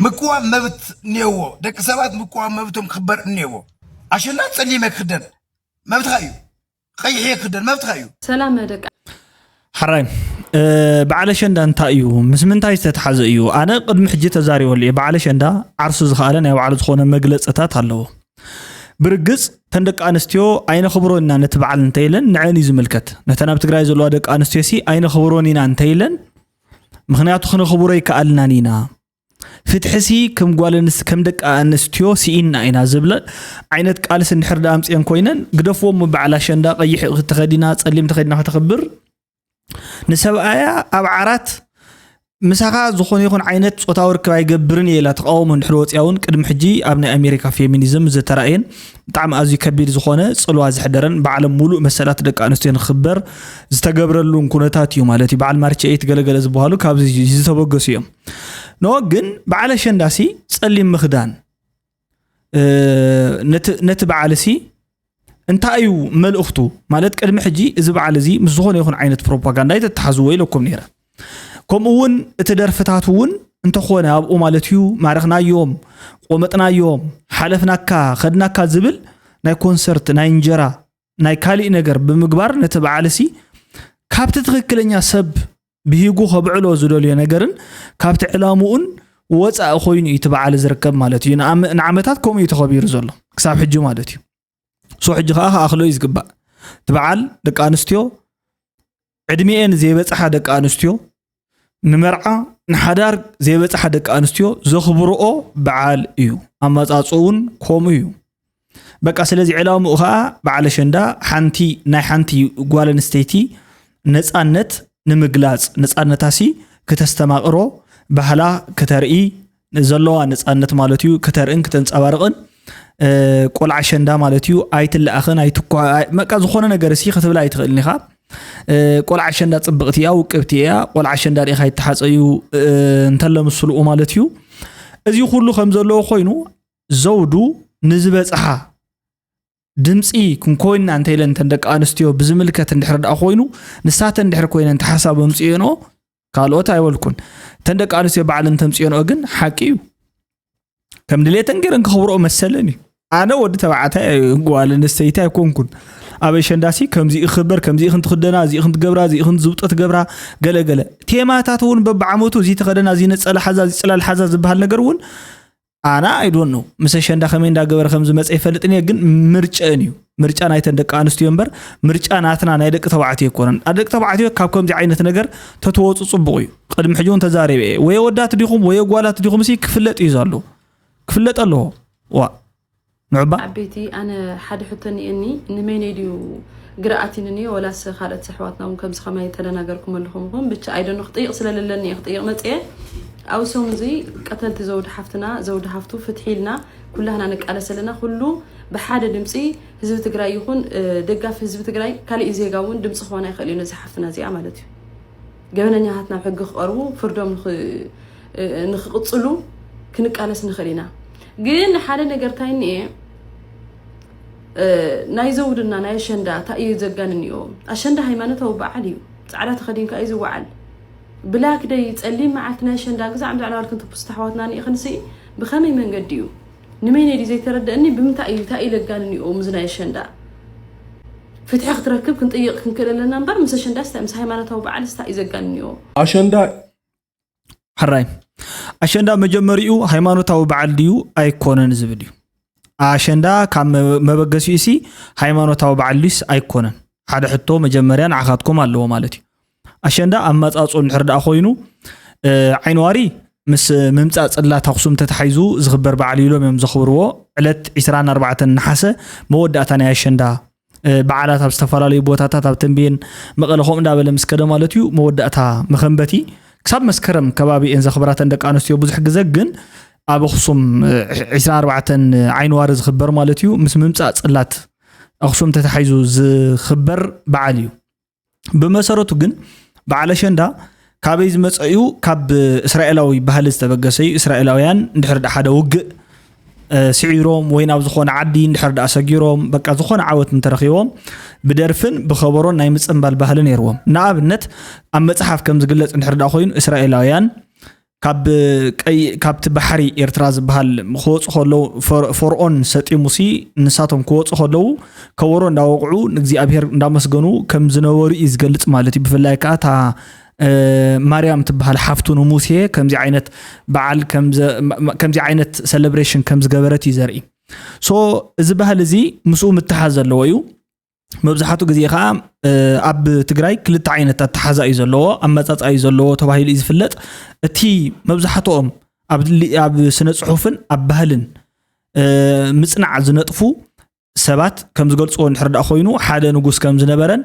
ምቅዋም መብት እኒአዎ ደቂ ሰባት ምቅዋም መብቶም ክኽበር እኒአዎ ኣሸንዳ ፀሊመ ክክደን መብትኻ እዩ ቀይሕ ክክደን መብትኻ እዩ ሰላም ደቂ ሓራይ በዓል ኣሸንዳ እንታይ እዩ ምስ ምንታይ ዝተተሓዘ እዩ ኣነ ቅድሚ ሕጂ ተዛሪበሉ እየ በዓል ኣሸንዳ ዓርሱ ዝኸኣለ ናይ ባዕሉ ዝኾነ መግለፅታት ኣለዎ ብርግፅ ተን ደቂ ኣንስትዮ ኣይነኽብሮን ኢና ነቲ በዓል እንተኢለን ንዐን እዩ ዝምልከት ነተን ኣብ ትግራይ ዘለዋ ደቂ ኣንስትዮ ሲ ኣይነኽብሮን ኢና እንተኢለን ምክንያቱ ክነኽብሮ ይከኣልናን ኢና ፍትሕሲ ከም ጓል ኣንስ ከም ደቂ ኣንስትዮ ስኢንና ኢና ዝብለ ዓይነት ቃልሲ እንድሕር ዳ ኣምፅኤን ኮይነን ግደፍዎም በዓል ኣሸንዳ ቀይሕ ተኸዲና ፀሊም ተኸዲና ከተኽብር ንሰብኣያ ኣብ ዓራት ምሳኻ ዝኾነ ይኹን ዓይነት ፆታዊ ርክብ ኣይገብርን እየ ኢላ ተቃውሞ እንድሕር ወፅያ እውን ቅድሚ ሕጂ ኣብ ናይ ኣሜሪካ ፌሚኒዝም ዝተራእየን ብጣዕሚ ኣዝዩ ከቢድ ዝኾነ ፅልዋ ዘሕደረን ብዓለም ሙሉእ መሰላት ደቂ ኣንስትዮ ንክኽበር ዝተገብረሉን ኩነታት እዩ ማለት እዩ በዓል ማርች ኤይት ገለገለ ዝበሃሉ ካብዚ ዝተበገሱ እዮም ኖ ግን በዓል ኣሸንዳሲ ፀሊም ምኽዳን ነቲ በዓልሲ እንታይ እዩ መልእኽቱ ማለት ቅድሚ ሕጂ እዚ በዓል እዚ ምስ ዝኾነ ይኹን ዓይነት ፕሮፓጋንዳ ይተተሓዝዎ ኢለኩም ነይረ ከምኡ እውን እቲ ደርፍታት እውን እንተኾነ ኣብኡ ማለት እዩ ማረኽናዮም ቆመጥናዮም ሓለፍናካ ኸድናካ ዝብል ናይ ኮንሰርት ናይ እንጀራ ናይ ካሊእ ነገር ብምግባር ነቲ በዓል ሲ ካብቲ ትኽክለኛ ሰብ ብሂጉ ከብዕሎ ዝደልዮ ነገርን ካብቲ ዕላምኡን ወፃኢ ኮይኑ እዩ እቲ በዓል ዝርከብ ማለት እዩ ንዓመታት ከምኡ እዩ ተኸቢሩ ዘሎ ክሳብ ሕጂ ማለት እዩ ሶ ሕጂ ከዓ ከኣኽሎ እዩ ዝግባእ እቲ በዓል ደቂ ኣንስትዮ ዕድሚኤን ዘይበፅሓ ደቂ ኣንስትዮ ንመርዓ ንሓዳር ዘይበፅሓ ደቂ ኣንስትዮ ዘኽብርኦ በዓል እዩ። ኣመፃፅኡ እውን ከምኡ እዩ። በቃ ስለዚ ዕላምኡ ከዓ በዓል ኣሸንዳ ሓንቲ ናይ ሓንቲ ጓል ኣንስተይቲ ነፃነት ንምግላፅ፣ ነፃነታሲ ክተስተማቕሮ፣ ባህላ ክተርኢ፣ ዘለዋ ነፃነት ማለት እዩ ክተርእን ክተንፀባርቕን። ቆልዓ ኣሸንዳ ማለት እዩ ኣይትለኣኽን ኣይትኳ በቃ ዝኾነ ነገር ሲ ክትብላ ኣይትኽእልን ኢኻ። ቆልዓ ኣሸንዳ ፅብቕቲ እያ፣ ውቅብቲ እያ። ቆልዓ ኣሸንዳ ሪኢኻ ይተሓፀዩ እንተሎ ምስልኡ ማለት እዩ። እዚ ኩሉ ከም ዘለዎ ኮይኑ ዘውዱ ንዝበፅሓ ድምፂ ክንኮይንና እንተኢለን እተን ደቂ ኣንስትዮ ብዝምልከት እንድሕር ደኣ ኮይኑ ንሳተን እንድሕር ኮይነን ተሓሳብ ኣምፅኦንኦ ካልኦት ኣይበልኩን። እተን ደቂ ኣንስትዮ ባዕለን ተምፅኦንኦ ግን ሓቂ እዩ። ከም ድሌተን ገይረን ክኽብርኦ መሰለን እዩ። ኣነ ወዲ ተባዕታይ ጓል ኣንስተይቲ ኣይኮንኩን። ኣብ ኣሸንዳሲ ከምዚ ይኽበር፣ ከምዚ ይኽን ትኽደና፣ እዚ ይኽን ትገብራ፣ እዚ ይኽን ዝብጦ ትገብራ፣ ገለ ገለ ቴማታት እውን በብዓመቱ እዚ ተኸደና፣ እዚ ነፀላ ሓዛ፣ እዚ ፅላል ሓዛ ዝበሃል ነገር እውን ኣና ኣይዶን ነው ምስ ኣሸንዳ ከመይ እንዳገበረ ከም ዝመፀ ይፈልጥን እየ። ግን ምርጨን እዩ፣ ምርጫ ናይተን ደቂ ኣንስትዮ እምበር ምርጫ ናትና ናይ ደቂ ተባዕትዮ ኣይኮነን። ደቂ ተባዕትዮ ካብ ከምዚ ዓይነት ነገር ተትወፁ ፅቡቕ እዩ። ቅድሚ ሕጂ እውን ተዛሪበ እየ። ወይ ወዳት ዲኹም ወይ ጓላት ዲኹም ሲ ክፍለጥ እዩ ዘሎ፣ ክፍለጥ ኣለዎ። ዋ ንዑባ ዓበይቲ ኣነ ሓደ ሕቶ እኒኤኒ። ንመይነይ ድዩ ግርኣት ኢንኒ ወላስ ካልኦት ኣሕዋትና እውን ከምዚ ከማይ ተደናገርኩም ኣለኹም ይኹን ብቻ ኣይደኖ ክጥይቕ ስለለለኒ እየ ክጥይቕ መፅየ። ኣብ ሰሙን እዚ ቀተልቲ ዘውዲ ሓፍትና ዘውዲ ሃፍቱ ፍትሒ ኢልና ኩላህና ንቃለስ ኣለና። ኩሉ ብሓደ ድምፂ ህዝቢ ትግራይ ይኹን ደጋፊ ህዝቢ ትግራይ ካሊእ ዜጋ እውን ድምፂ ክኾን ኣይኽእል እዩ ነዚ ሓፍትና እዚኣ ማለት እዩ። ገበነኛታት ናብ ሕጊ ክቐርቡ ፍርዶም ንኽቕፅሉ ክንቃለስ ንኽእል ኢና። ግን ሓደ ነገር እንታይ እኒኤ ናይ ዘውድና ናይ ኣሸንዳ እንታይ እዩ ዘጋንንዮ? ኣሸንዳ ሃይማኖታዊ በዓል እዩ። ፃዕዳ ተኸዲንካ እዩ ዝወዓል። ብላክ ደይ ፀሊም መዓልቲ ናይ ኣሸንዳ ግዛዕ ምዛዕ ናባልክን ትኩስቲ ኣሕዋትና ንኢኽንሲ ብኸመይ መንገዲ እዩ? ንመይነይ ድዩ ዘይተረደእኒ? ብምንታይ እዩ እንታይ እዩ ዘጋንንዮ? ምዚ ናይ ኣሸንዳ ፍትሒ ክትረክብ ክንጥይቕ ክንክእል ኣለና እምበር ምስ ኣሸንዳ ስታይ ምስ ሃይማኖታዊ በዓል ስታይ እዩ ዘጋንንዮ? ኣሸንዳ ሕራይ ኣሸንዳ መጀመሪኡ ሃይማኖታዊ በዓል ድዩ ኣይኮነን ዝብል እዩ። ኣሸንዳ ካብ መበገሲኡ ሲ ሃይማኖታዊ በዓል ድዩስ ኣይኮነን? ሓደ ሕቶ መጀመርያ ንዓኻትኩም ኣለዎ ማለት እዩ። ኣሸንዳ ኣመፃፅኡ እንድሕር ደኣ ኮይኑ ዓይንዋሪ ምስ ምምፃእ ፅላት ኣኽሱም ተታሒዙ ዝኽበር በዓል ኢሎም እዮም ዘኽብርዎ። ዕለት ዕስራን ኣርባዕተን ነሓሰ መወዳእታ ናይ ኣሸንዳ በዓላት ኣብ ዝተፈላለዩ ቦታታት ኣብ ተንቤን መቐለ ከምኡ እንዳበለ ምስ ከደ ማለት እዩ መወዳእታ መኸንበቲ ክሳብ መስከረም ከባቢ እየን ዘኽብራተን ደቂ ኣንስትዮ ብዙሕ ግዘ ግን ኣብ ኣኽሱም ዕስራን ኣርባዕተን ዓይንዋሪ ዝኽበር ማለት እዩ ምስ ምምፃእ ፅላት ኣኽሱም ተታሒዙ ዝኽበር በዓል እዩ። ብመሰረቱ ግን በዓል ኣሸንዳ ካበይ ዝመፀ እዩ? ካብ እስራኤላዊ ባህሊ ዝተበገሰ እዩ። እስራኤላውያን እንድሕር ሓደ ውግእ ስዒሮም ወይ ናብ ዝኾነ ዓዲ እንድሕር ደኣ ሰጊሮም በቃ ዝኾነ ዓወት እንተረኺቦም ብደርፍን ብኸበሮን ናይ ምፅንባል ባህሊ ነይርዎም። ንኣብነት ኣብ መፅሓፍ ከም ዝግለፅ እንድሕር ደኣ ኮይኑ እስራኤላውያን ካብ ቀይ ካብቲ ባሕሪ ኤርትራ ዝበሃል ክወፁ ከለዉ ፈርኦን ሰጢሙሲ ንሳቶም ክወፁ ከለዉ ከበሮ እንዳወቕዑ ንእግዚኣብሔር እንዳመስገኑ ከም ዝነበሩ እዩ ዝገልፅ ማለት እዩ። ብፍላይ ከዓ እታ ማርያም ትበሃል ሓፍቱ ንሙሴ ከምዚ ዓይነት በዓል ከምዚ ዓይነት ሰለብሬሽን ከም ዝገበረት እዩ ዘርኢ። ሶ እዚ ባህል እዚ ምስኡ ምትሓዝ ዘለዎ እዩ። መብዛሕቱ ግዜ ከዓ ኣብ ትግራይ ክልተ ዓይነት ኣተሓዛ እዩ ዘለዎ፣ ኣመፃፃ እዩ ዘለዎ ተባሂሉ እዩ ዝፍለጥ። እቲ መብዛሕትኦም ኣብ ስነ ፅሑፍን ኣብ ባህልን ምፅናዕ ዝነጥፉ ሰባት ከም ዝገልፅዎ እንድሕር ደኣ ኮይኑ ሓደ ንጉስ ከም ዝነበረን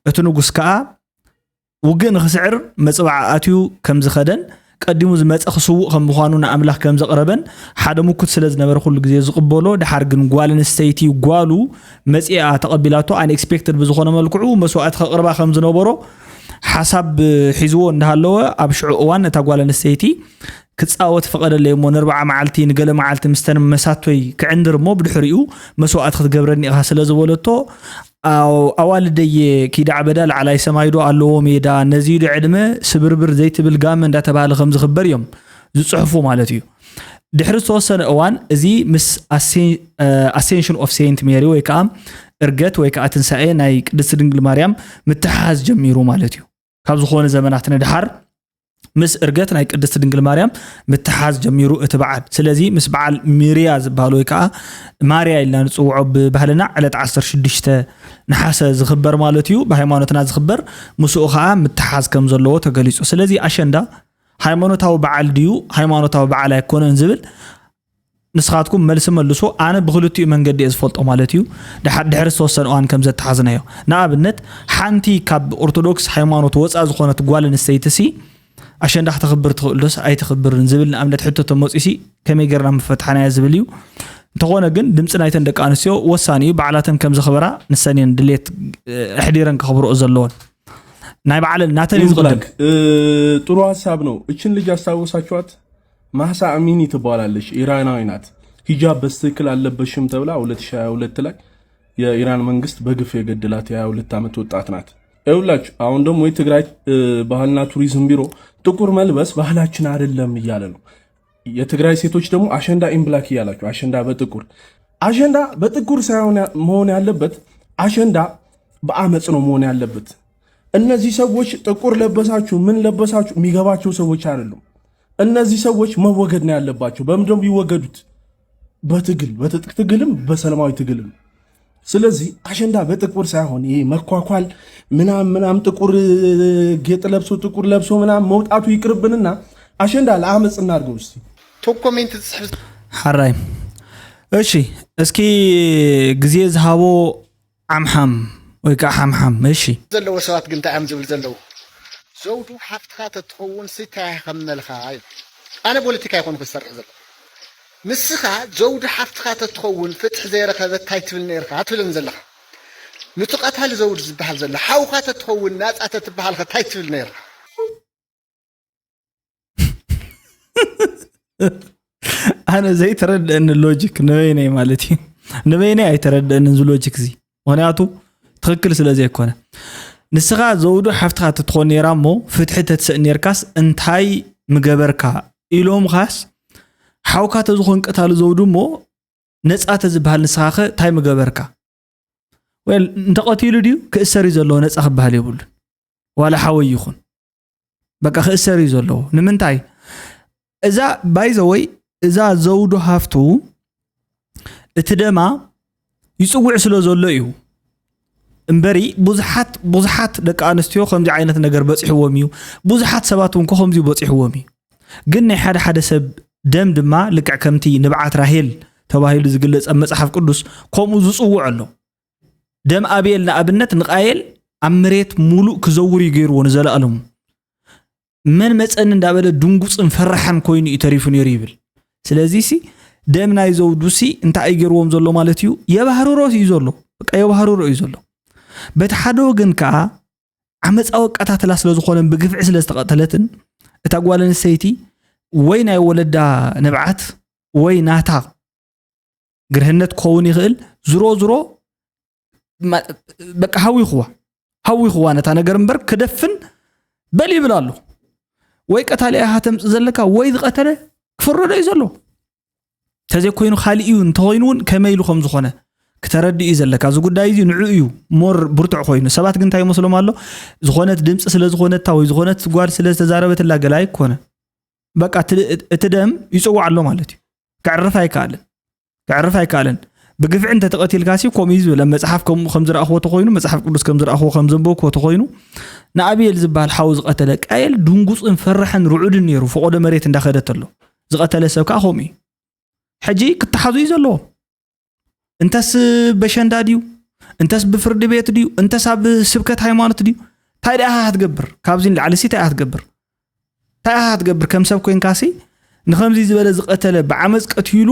እቲ ንጉስ ከዓ ውግእ ንኽስዕር መፅባዓ ኣትዩ ከም ዝኸደን ቀዲሙ ዝመፀ ክስውእ ከም ምዃኑ ንኣምላኽ ከም ዘቕረበን ሓደ ምኩት ስለ ዝነበረ ኩሉ ግዜ ዝቕበሎ። ድሓር ግን ጓል ኣንስተይቲ ጓሉ መፂኣ ተቐቢላቶ ኣንኤክስፔክትድ ብዝኾነ መልክዑ መስዋእቲ ከቕርባ ከም ዝነበሮ ሓሳብ ሒዝዎ እንዳሃለወ ኣብ ሽዑ እዋን እታ ጓል ኣንስተይቲ ክፃወት ፈቐደለይ እሞ ንርብዓ መዓልቲ ንገለ መዓልቲ ምስተን መሳቶይ ክዕንድር እሞ ብድሕሪኡ መስዋእቲ ክትገብረኒ ኢኻ ስለ ዝበለቶ ኣዋልደየ ኪዳ ዕበዳ ላዕላይ ሰማይ ዶ ኣለዎ ሜዳ ነዚ ዶ ዕድመ ስብርብር ዘይትብል ጋመ እንዳተባሃለ ከም ዝኽበር እዮም ዝፅሕፉ ማለት እዩ። ድሕሪ ዝተወሰነ እዋን እዚ ምስ ኣሴንሽን ኦፍ ሴንት ሜሪ ወይ ከዓ እርገት ወይ ከዓ ትንሳኤ ናይ ቅድስቲ ድንግል ማርያም ምትሓዝ ጀሚሩ ማለት እዩ። ካብ ዝኾነ ዘመናት ንድሓር ምስ እርገት ናይ ቅድስቲ ድንግል ማርያም ምትሓዝ ጀሚሩ እቲ በዓል። ስለዚ ምስ በዓል ሚርያ ዝበሃል ወይ ከዓ ማርያ ኢልና ንፅውዖ ብባህልና ዕለት ዓሰርተ ሽዱሽተ ነሓሰ ዝኽበር ማለት እዩ። ብሃይማኖትና ዝኽበር ምስኡ ከዓ ምትሓዝ ከም ዘለዎ ተገሊፁ። ስለዚ ኣሸንዳ ሃይማኖታዊ በዓል ድዩ ሃይማኖታዊ በዓል ኣይኮነን ዝብል ንስኻትኩም መልሲ መልሱ። ኣነ ብክልቲኡ መንገዲ እየ ዝፈልጦ ማለት እዩ። ድሓር ድሕሪ ዝተወሰነ እዋን ከም ዘተሓዝናዮ፣ ንኣብነት ሓንቲ ካብ ኦርቶዶክስ ሃይማኖት ወፃ ዝኾነት ጓል ኣንስተይቲ ሲ ኣሸንዳ ክተኽብር ትኽእል ዶስ ኣይትኽብርን ዝብል ንኣብነት ሕቶ ተመፂኡ ሲ ከመይ ጌርና ምፈትሓናዮ ዝብል እዩ። እንተኾነ ግን ድምፂ ናይተን ደቂ ኣንስትዮ ወሳኒ እዩ። ባዕላተን ከም ዘኽበራ ንሰን እየን ድሌት ኣሕዲረን ከኽብርኦ ዘለዎን። ናይ ባዕለን ናተን እዩ ዝቕድም። ጥሩ ሀሳብ ነው። እችን ልጅ አስታወሳችኋት? ማህሳ አሚኒ ትባላለች፣ ኢራናዊ ናት። ሂጃብ በስትክክል አለበሽም ተብላ ሁለት ሺህ ሃያ ሁለት ላይ የኢራን መንግስት በግፍ የገደላት የ22 ዓመት ወጣት ናት። ይኸውላችሁ አሁን ደግሞ የትግራይ ባህልና ቱሪዝም ቢሮ ጥቁር መልበስ ባህላችን አይደለም እያለ ነው። የትግራይ ሴቶች ደግሞ አሸንዳ ኢን ብላክ እያላችሁ፣ አሸንዳ በጥቁር፣ አሸንዳ በጥቁር ሳይሆን መሆን ያለበት፣ አሸንዳ በአመፅ ነው መሆን ያለበት። እነዚህ ሰዎች ጥቁር ለበሳችሁ ምን ለበሳችሁ የሚገባቸው ሰዎች አይደሉም። እነዚህ ሰዎች መወገድ ነው ያለባቸው። በምንድን ነው የሚወገዱት? በትግል፣ በትጥቅ ትግልም በሰላማዊ ትግልም። ስለዚህ አሸንዳ በጥቁር ሳይሆን ይሄ መኳኳል ምናም ምናም ጥቁር ጌጥ ለብሶ ጥቁር ለብሶ ምናም መውጣቱ ይቅርብንና አሸንዳ ለአመፅ እናድርገው እስቲ። ቶብ ኮሜንት ዝፅሕፍ ሓራይ እሺ፣ እስኪ ግዜ ዝሃቦ ዓምሓም ወይ ከዓ ሓምሓም። እሺ ዘለዎ ሰባት ግን እንታይ እዮም ዝብል ዘለዉ? ዘውዱ ሓፍትኻ ተትኸውን ሲ እንታይ ከምነልካ እዩ። ኣነ ፖለቲካ ይኮንኩ ዝሰርሕ ዘሎ። ንስኻ ዘውዱ ሓፍትኻ ተትኸውን ፍትሒ ዘይረኸበት እንታይ ትብል ነርካ ትብለኒ ዘለኻ? ንቱ ቀታሊ ዘውዱ ዝበሃል ዘሎ ሓውካ ተትኸውን ናፃ ተትበሃልከ እንታይ ትብል ነርካ? ኣነ ዘይተረድአኒ ሎጂክ ንበይነይ ማለት እዩ። ንበይነይ ኣይተረድአንን እዚ ሎጂክ እዚ። ምክንያቱ ትኽክል ስለ ዘይኮነ። ንስኻ ዘውዱ ሓፍትኻ ተትኾን ነይራ እሞ ፍትሒ ተትስእን ነርካስ እንታይ ምገበርካ ኢሎምኻስ ሓውካ ተዝኾን ቀታሊ ዘውዱ እሞ ነፃ ተዝበሃል ንስኻኸ እንታይ ምገበርካ? ወል እንተቐቲሉ ድዩ ክእሰር እዩ ዘለዎ፣ ነፃ ክበሃል የብሉን። ዋላ ሓወይ ይኹን በቃ ክእሰር እዩ ዘለዎ። ንምንታይ? እዛ ባይዘወይ እዛ ዘውዱ ሃፍቱ እቲ ደማ ይፅውዕ ስለ ዘሎ እዩ እምበሪ ብዙሓት ብዙሓት ደቂ ኣንስትዮ ከምዚ ዓይነት ነገር በፂሕዎም እዩ። ብዙሓት ሰባት እውን ከምዚ በፂሕዎም እዩ። ግን ናይ ሓደ ሓደ ሰብ ደም ድማ ልክዕ ከምቲ ንብዓት ራሄል ተባሂሉ ዝግለፅ ኣብ መፅሓፍ ቅዱስ ከምኡ ዝፅውዕ ኣሎ። ደም ኣቤል ንኣብነት ንቃየል ኣብ መሬት ሙሉእ ክዘውር እዩ ገይርዎ ንዘለኣለሙ። መን መፀኒ እንዳበለ ድንጉፅን ፈራሕን ኮይኑ እዩ ተሪፉ ነይሩ ይብል። ስለዚ ሲ ደም ናይ ዘውዱ ሲ እንታይ እዩ ገይርዎም ዘሎ ማለት እዩ? የባህርሮ እዩ ዘሎ። በቃ የባህርሮ እዩ ዘሎ። በቲ ሓደ ወገን ከዓ ዓመፃዊ ኣቀታትላ ስለ ዝኾነን ብግፍዒ ስለ ዝተቐተለትን እታ ጓል ኣንስተይቲ ወይ ናይ ወለዳ ንብዓት ወይ ናታ ግርህነት ክኸውን ይኽእል። ዝሮ ዝሮ በቃ ሃዊኽዋ ሃዊኽዋ ነታ ነገር እምበር ክደፍን በል ይብል ኣሎ። ወይ ቀታሊ ኢኻ ተምፅእ ዘለካ ወይ ዝቐተለ ክፍረዶ እዩ ዘሎ። ተዘይኮይኑ ካሊእ እዩ እንተኾይኑ እውን ከመይ ኢሉ ከም ዝኾነ ክተረድእ እዩ ዘለካ። እዚ ጉዳይ እዚ ንዑ እዩ ሞር ብርቱዕ ኮይኑ። ሰባት ግን እንታይ ይመስሎም ኣሎ? ዝኾነት ድምፂ ስለ ዝኾነታ ወይ ዝኾነት ጓል ስለ ዝተዛረበትላ ገላ ኣይኮነ። በቃ እቲ እቲ ደም ይፅዋዕ ኣሎ ማለት እዩ። ከዕርፍ ኣይከኣልን። ከዕርፍ ኣይከኣልን። ብግፍዒ እንተተቐቲልካ ሲ ከምኡ እዩ ዝብል። ኣብ መፅሓፍ ከምኡ ከም ዝረኣኽዎ ተኾይኑ፣ መፅሓፍ ቅዱስ ከም ዝረኣኽዎ ከም ዘንበብክዎ ተኾይኑ፣ ንኣብኤል ዝበሃል ሓው ዝቐተለ ቃየል ድንጉፅን ፈራሕን ርዑድን ነይሩ፣ ፈቖዶ መሬት እንዳኸደ ተሎ። ዝቐተለ ሰብ ከዓ ከምኡ እዩ። ሕጂ ክተሓዙ እዩ ዘለዎ። እንተስ በሸንዳ ድዩ? እንተስ ብፍርዲ ቤት ድዩ? እንተስ ኣብ ስብከት ሃይማኖት ድዩ? እንታይ ደኣ ክትገብር? ካብዚ ንላዕሊ ሲ እንታይ ክትገብር? እንታይ ክትገብር? ከም ሰብ ኮይንካ ሲ ንኸምዚ ዝበለ ዝቐተለ ብዓመፅ ቀቲሉ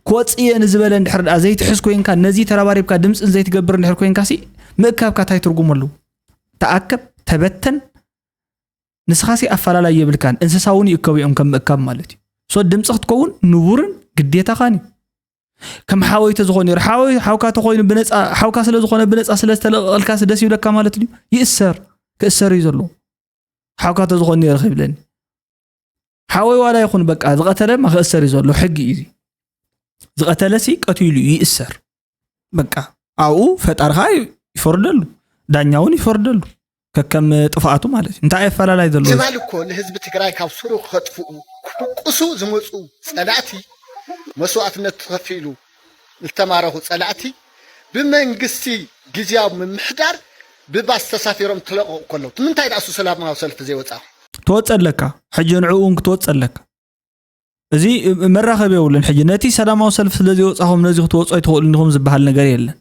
ክወፅእ እየ ንዝበለ እንድሕር ደኣ ዘይትሕዝ ኮይንካ፣ ነዚ ተረባሪብካ ድምፂ ዘይትገብር እንድሕር ኮይንካ ሲ ምእካብካ እንታይ ትርጉም ኣለዎ? ተኣከብ፣ ተበተን፣ ንስኻ ሲ ኣፈላላይ የብልካን። እንስሳ እውን ይእከቡ እዮም ከም ምእካብ ማለት እዩ። ሶ ድምፂ ክትከውን ንቡርን ግዴታኻን እዩ። ከም ሓወይ ተዝኾን ነይሩ፣ ሓወይ ሓውካ ተኾይኑ ብነፃ፣ ሓውካ ስለ ዝኾነ ብነፃ ስለ ዝተለቐቐልካ ደስ ይብለካ ማለት ድዩ? ይእሰር፣ ክእሰር እዩ ዘለዎ። ሓውካ ተዝኾን ነይሩ ክብለኒ። ሓወይ ዋላ ይኹን በቃ ዝቐተለ ማ ክእሰር እዩ ዘሎ፣ ሕጊ እዩ እዚ። ዝቐተለ ሲ ቀቲሉ እዩ፣ ይእሰር። በቃ ኣብኡ ፈጣሪ ኸዓ ይፈርደሉ፣ ዳኛ እውን ይፈርደሉ ከከም ጥፍኣቱ ማለት እዩ። እንታይ ኣፈላላይ ዘሎ? ትማሊ እኮ ንህዝቢ ትግራይ ካብ ስሩ ከጥፍኡ ክድቅሱ ዝመፁ ፀላእቲ፣ መስዋእትነት ተኸፊሉ ዝተማረኹ ፀላእቲ ብመንግስቲ ግዝያዊ ምምሕዳር ብባስ ተሳፊሮም ተለቐቑ ከለዉ፣ ንምንታይ ደኣ እሱ ሰላማዊ ሰልፊ ዘይወፃ? ትወፀለካ። ሕጂ ንዕኡ እውን ክትወፀለካ። እዚ መራኸቢ የብሉን። ሕጂ ነቲ ሰላማዊ ሰልፊ ስለ ዝወፃኹም ነዚ ክትወፁ ኣይትኽእሉን ኢኹም ዝበሃል ነገር የለን።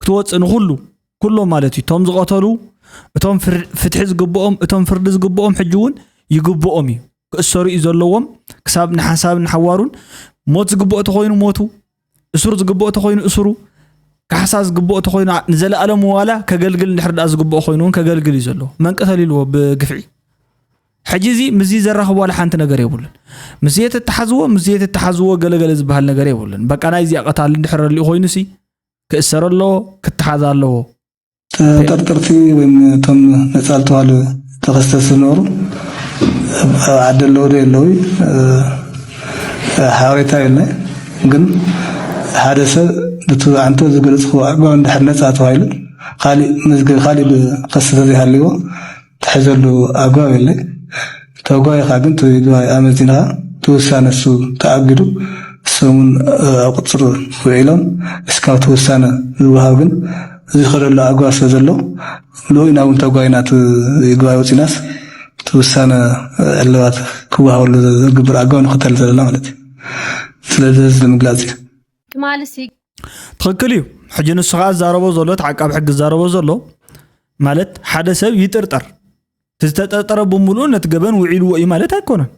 ክትወፅእ ንኹሉ፣ ኩሎም ማለት እዩ፣ እቶም ዝቐተሉ፣ እቶም ፍር- ፍትሒ ዝግብኦም፣ እቶም ፍርዲ ዝግብኦም ሕጂ እውን ይግብኦም እዩ። ክእሰሩ እዩ ዘለዎም። ክሳብ ንሓሳብ ንሓዋሩን ሞት ዝግብኦ ተኾይኑ ሞቱ፣ እሱር ዝግብኦ ተኾይኑ እሱሩ፣ ካሕሳ ዝግብኦ ተኾይኑ ንዘለኣለም ዋላ ከገልግል እንድሕር ደኣ ዝግብኦ ኮይኑ እውን ከገልግል እዩ ዘለዎ። መን ቀተሊልዎ ብግፍዒ? ሕጂ እዚ ምስዚ ዘራኽቦ ዋላ ሓንቲ ነገር የብሉን። ምስዚ የተተሓዝዎ ምስዚ የተተሓዝዎ ገለገለ ዝበሃል ነገር የብሉን። በቃ ናይ እዚኣ ቀታሊ እንድሕር ኣሊኡ ኮይኑሲ ክእሰር ኣለዎ፣ ክተሓዝ ኣለዎ። ተጠርጠርቲ ወይም እቶም ነፃ ዝተባህሉ ተኸሰስቲ ዝነበሩ ኣብ ዓዲ ኣለዉ ዶ የለዉ ሓበሬታ የለ። ግን ሓደ ሰብ ብቲ ኣንተ ዝገለፅክዎ ኣግባብ እንድሕር ነፃ ተባሂሉ ካሊእ መዝገብ ካሊእ ክሲ ተዘይሃልዎ ትሕዘሉ ኣግባብ የለ። ተጓይኻ ግን እቲ ይግባይ ኣመዚንኻ እቲ ውሳነ እሱ ተኣጊዱ እሶም እውን ኣብ ቁፅር ውዒሎም እስካብ እቲ ውሳነ ዝወሃብ ግን ዝኸደሉ ኣግባብ ስለ ዘሎ ንዑ ኢና እውን ተጓይና እቲ ይግባይ ወፂናስ እቲ ውሳነ ዕልባት ክወሃበሉ ዝግብር ኣግባብ ንኽተል ዘለና ማለት እዩ። ስለዚ እዚ ንምግላፅ እዩ። ትማሊ ሲ ትኽክል እዩ። ሕጂ ንሱ ከዓ ዝዛረቦ ዘሎ እቲ ዓቃቢ ሕጊ ዝዛረቦ ዘሎ ማለት ሓደ ሰብ ይጥርጠር እቲ ዝተጠርጠረ ብምሉኡ ነቲ ገበን ውዒልዎ እዩ ማለት ኣይኮነን።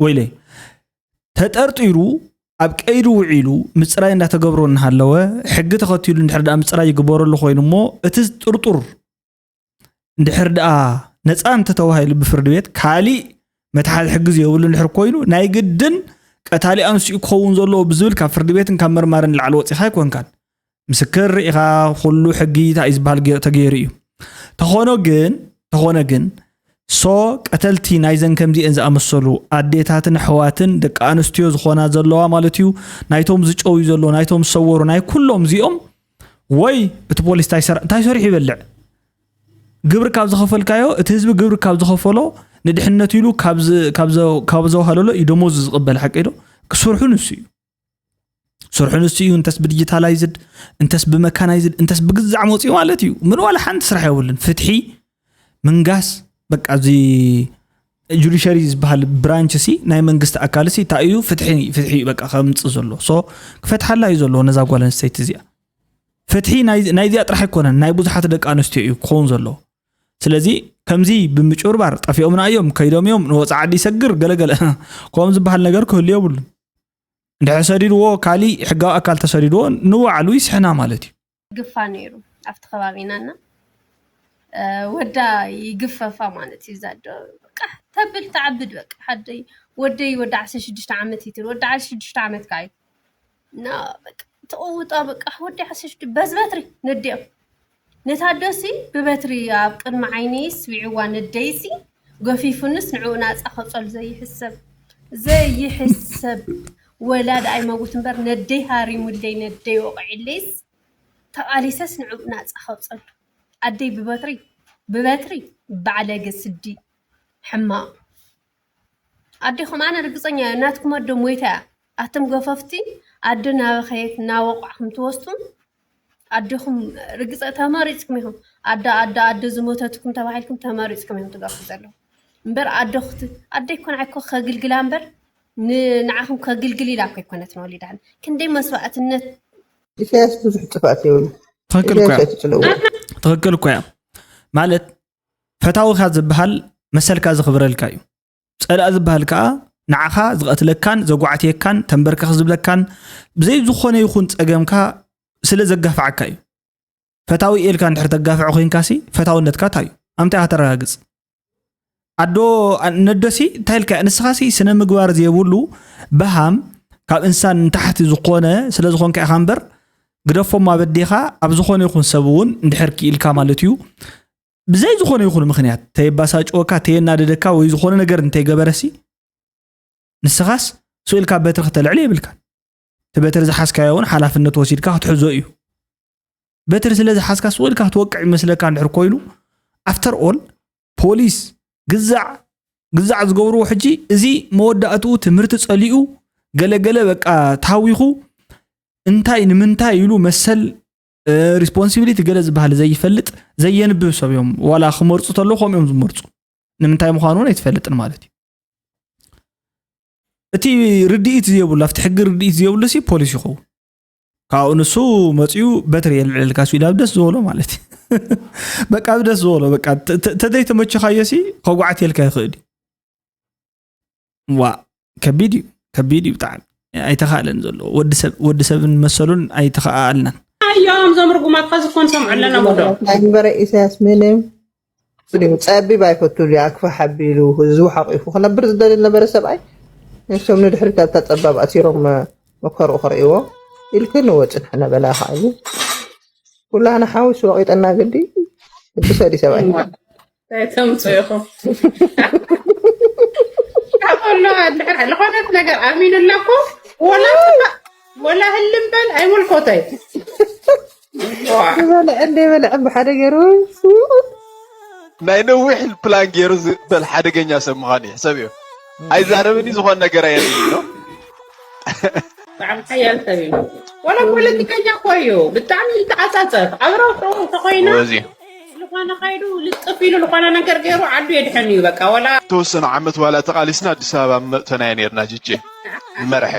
ወይለይ ተጠርጢሩ ኣብ ቀይዲ ውዒሉ ምፅራይ እንዳተገብሮ እናሃለወ ሕጊ ተኸቲሉ እንድሕር ደኣ ምፅራይ ይግበረሉ ኮይኑ እሞ እቲ ጥርጡር እንድሕር ደኣ ነፃ እንተተባሂሉ ብፍርዲ ቤት ካሊእ መትሓዚ ሕጊ ዘይብሉ እንድሕር ኮይኑ ናይ ግድን ቀታሊ ኣንስኡ ክኸውን ዘለዎ ብዝብል ካብ ፍርዲ ቤትን ካብ መርማርን ላዕሊ ወፂኻ ኣይኮንካን። ምስክር ርኢኻ ኩሉ ሕጊ እንታይ እዩ ዝበሃል ገ- ተገይሩ እዩ። ተኾኖ ግን ተኾነ ግን ሶ ቀተልቲ ናይዘን ከምዚአን ዝኣመሰሉ ኣዴታትን ኣሕዋትን ደቂ ኣንስትዮ ዝኾና ዘለዋ ማለት እዩ ናይቶም ዝጨውዩ ዘሎ ናይቶም ዝሰወሩ ናይ ኩሎም እዚኦም ወይ እቲ ፖሊስ እንታይ ሰር- እንታይ ሰሪሑ ይበልዕ ግብሪ ካብ ዝኸፈልካዮ እቲ ህዝቢ ግብሪ ካብ ዝኸፈሎ ንድሕነቱ ኢሉ ካብ ዝ- ካብ ዘ- ካብ ዘዋህለሎ እዩ ደሞዙ ዝቕበል ሓቂ ዶ ክሰርሑ ንሱ እዩ ስርሑ ንሱ እዩ እንተስ ብዲጂታላይዝድ እንተስ ብመካናይዝድ እንተስ ብግዛዕ መፅኡ ማለት እዩ ምን ዋላ ሓንቲ ስራሕ የብሉን ፍትሒ ምንጋስ በቃ እዚ ጁዲሸሪ ዝበሃል ብራንች ሲ ናይ መንግስቲ ኣካል ሲ እንታይ እዩ ፍትሒ ፍትሒ በቃ ከምፅእ ዘሎ ሶ ክፈትሓላ እዩ ዘለዎ ነዛ ጓል ኣንስተይቲ እዚኣ ፍትሒ ናይ- ናይዚኣ ጥራሕ ኣይኮነን ናይ ብዙሓት ደቂ ኣንስትዮ እዩ ክኸውን ዘለዎ ስለዚ ከምዚ ብምጭብርባር ጠፊኦምና እዮም ከይዶም እዮም ንወፃ ዓዲ ይሰግር ገለገለ ከምኡ ዝበሃል ነገር ክህሉ የብሉን እንድሕር ሰዲድዎ ካሊእ ሕጋዊ ኣካል ተሰዲድዎ ንባዕሉ ይስሕና ማለት እዩ። ግፋ ነይሩ ኣብቲ ከባቢና እና ወዳ ይግፈፋ ማለት እዩ። እዛ ኣዶ በቃ ተብል ትዓብድ በቃ ሓደይ ወደይ ወዲ ዓሰርተ ሽዱሽተ ዓመት ይትል ወዲ ዓሰርተ ሽዱሽተ ዓመት ከዓ እዩ እና በቃ ትቕውጣ በቃ ወዲ ዓሰርተ ሽዱሽተ በዚ በትሪ ነዲኦም ነታ ኣዶሲ ብበትሪ ኣብ ቅድሚ ዓይነይስ ስዊዕዋ ነደይሲ ገፊፉንስ ንዕኡ ናፃ ከብፀሉ ዘይሕሰብ ዘይሕሰብ ወላድ ኣይመውት እምበር ነደይ ሃሪሙለይ ነደይ ወቕዒለይስ ተቓሊሰስ ንዕኡ ናፃ ከብፀሉ ኣደይ ብበትሪ ብበትሪ ባዕለገ ስዲ ሕማቕ ኣዴኹም ኣነ ርግፀኛ እየ ናትኩም ኣደ ሞይታ እያ ኣቱም ገፈፍቲ ኣደ ናበኸየት ናወቋዕኹም ትወስዱ ኣዴኹም ርግፀ ተመሪፅኩም ኢኹም ኣደ ኣደ ኣደ ዝሞተትኩም ተባሂልኩም ተመሪፅኩም ኢኹም ትገፉ ዘለኹም እምበር ኣደ ክት ኣደ ይኮን ዓይኮ ከግልግላ እምበር ንዓኹም ከግልግል ኢላ እኮ ኣይኮነትን ወሊዳ ክንደይ መስዋእትነት ኢሳያስ ብዙሕ ጥፍኣት የብሉ ትኽክል እኮ ኢሳያስ እያ ኣይትፅልዎ ትኽክል እኮ እያ ማለት ፈታዊኻ ዝበሃል መሰልካ ዘኽብረልካ እዩ ጸላእ ዝበሃል ከዓ ንዓኻ ዝቐትለካን ዘጓዕትየካን ተንበርከኽ ዝብለካን ብዘይ ዝኾነ ይኹን ጸገምካ ስለ ዘጋፍዓካ እዩ ፈታዊ ኢልካ እንድሕር ተጋፍዖ ኮይንካሲ ፈታውነትካ እንታይ እዩ ኣምታይ ከተረጋግጽ ኣዶ ነዶሲ እንታይ ኢልካ ንስኻሲ ስነ ምግባር ዘይብሉ በሃም ካብ እንሳን ንታሕቲ ዝኾነ ስለ ዝኾንካ ኢኻ እምበር ግደፎም ኣበዴኻ ኣብ ዝኾነ ይኹን ሰብ እውን እንድሕር ክኢልካ ማለት እዩ ብዘይ ዝኾነ ይኹን ምኽንያት ተየባሳጭወካ ተየናደደካ ወይ ዝኾነ ነገር እንተይገበረሲ ንስኻስ ስኢልካ በትሪ ክተልዕል የብልካን እቲ በትሪ ዝሓዝካዮ እውን ሓላፍነት ወሲድካ ክትሕዞ እዩ በትሪ ስለ ዝሓዝካ ስኢልካ ክትወቅዕ ይመስለካ እንድሕር ኮይኑ after all ፖሊስ ግዛዕ ግዛዕ ዝገብርዎ ሕጂ እዚ መወዳእትኡ ትምህርቲ ፀሊኡ ገለገለ በቃ ታዊኹ እንታይ ንምንታይ ኢሉ መሰል responsibility ገለ ዝበሃል ዘይፈልጥ ዘየንብብ ሰብ እዮም ዋላ ክመርፁ ተለዉ ከምኡ እዮም ዝመርፁ ንምንታይ ምዃኑ እውን ኣይትፈልጥን ማለት እዩ። እቲ ርድኢት ዘየብሉ፣ ኣብቲ ሕጊ ርድኢት ዘየብሉ ሲ ፖሊስ ይኸውን። ካብኡ ንሱ መፂኡ በትሪ የልዕለልካ ሲ ኢላ ደስ ዝበሎ ማለት እዩ። በቃ ብደስ ዝበሎ በቃ ተ- ተ- ተዘይተመቸኻዮ ሲ ከጉዓት የልካ ይኽእል እዩ። ዋ ከቢድ እዩ፣ ከቢድ እዩ ብጣዕሚ። ኣይተኻእለን ዘሎ ወዲ ሰብ፣ ወዲ ሰብን መሰሉን ኣይተኻኣልናን። እዮም ዞም ርጉማት ከዚ ኮን ሰምዑ ኣለና ወዶ ናይ ነበረ ኢሳያስ ምንም ጸቢብ ኣይፈቱ። ኣክፋ ሓቢሉ ህዝቡ ሓቂፉ ክነብር ዝደሊ ነበረ ሰብኣይ። ንሶም ንድሕሪት ኣብታ ጸባብ ኣሲሮም መከርኡ ክርእይዎ ኢልክን ወጽንሕ ነበላ ከዓሉ ኩላና ሓዊስ ወቂጠና ግዲ ግዲ ሰዲ ሰብኣይ ተምፁ ኢኹም ከሎ ድሕር ዝኾነት ነገር ኣሚኑ ኣለኩ ወላ ወላ ህልም በል ኣይምልኮተይ ዝበልዐ እንደ በልዐ ብሓደ ገይሩ ናይ ነዊሕ ፕላን ገይሩ ዝበል ሓደገኛ ሰብ ምዃን እዩ ሕሰብ እዩ። ኣይዛረብን እዩ ዝኾን ነገር ኣየድልን ነው። ብጣዕሚ ሓያል ሰብ እዩ። ወላ ፖለቲከኛ እኮ እዩ። ብጣዕሚ ይተዓጻጸፍ። ኣብ ረውጡ ተኾይና ወዚ ዝኾነ ከይዱ ልጥፍ ኢሉ ዝኾነ ነገር ገይሩ ዓዱ የድሕን እዩ። በቃ ወላ ተወሰኑ ዓመት ዋላ ተቃሊስና ኣዲስ ኣበባ መጥተናዮ ነርና ጅጄ መርሐ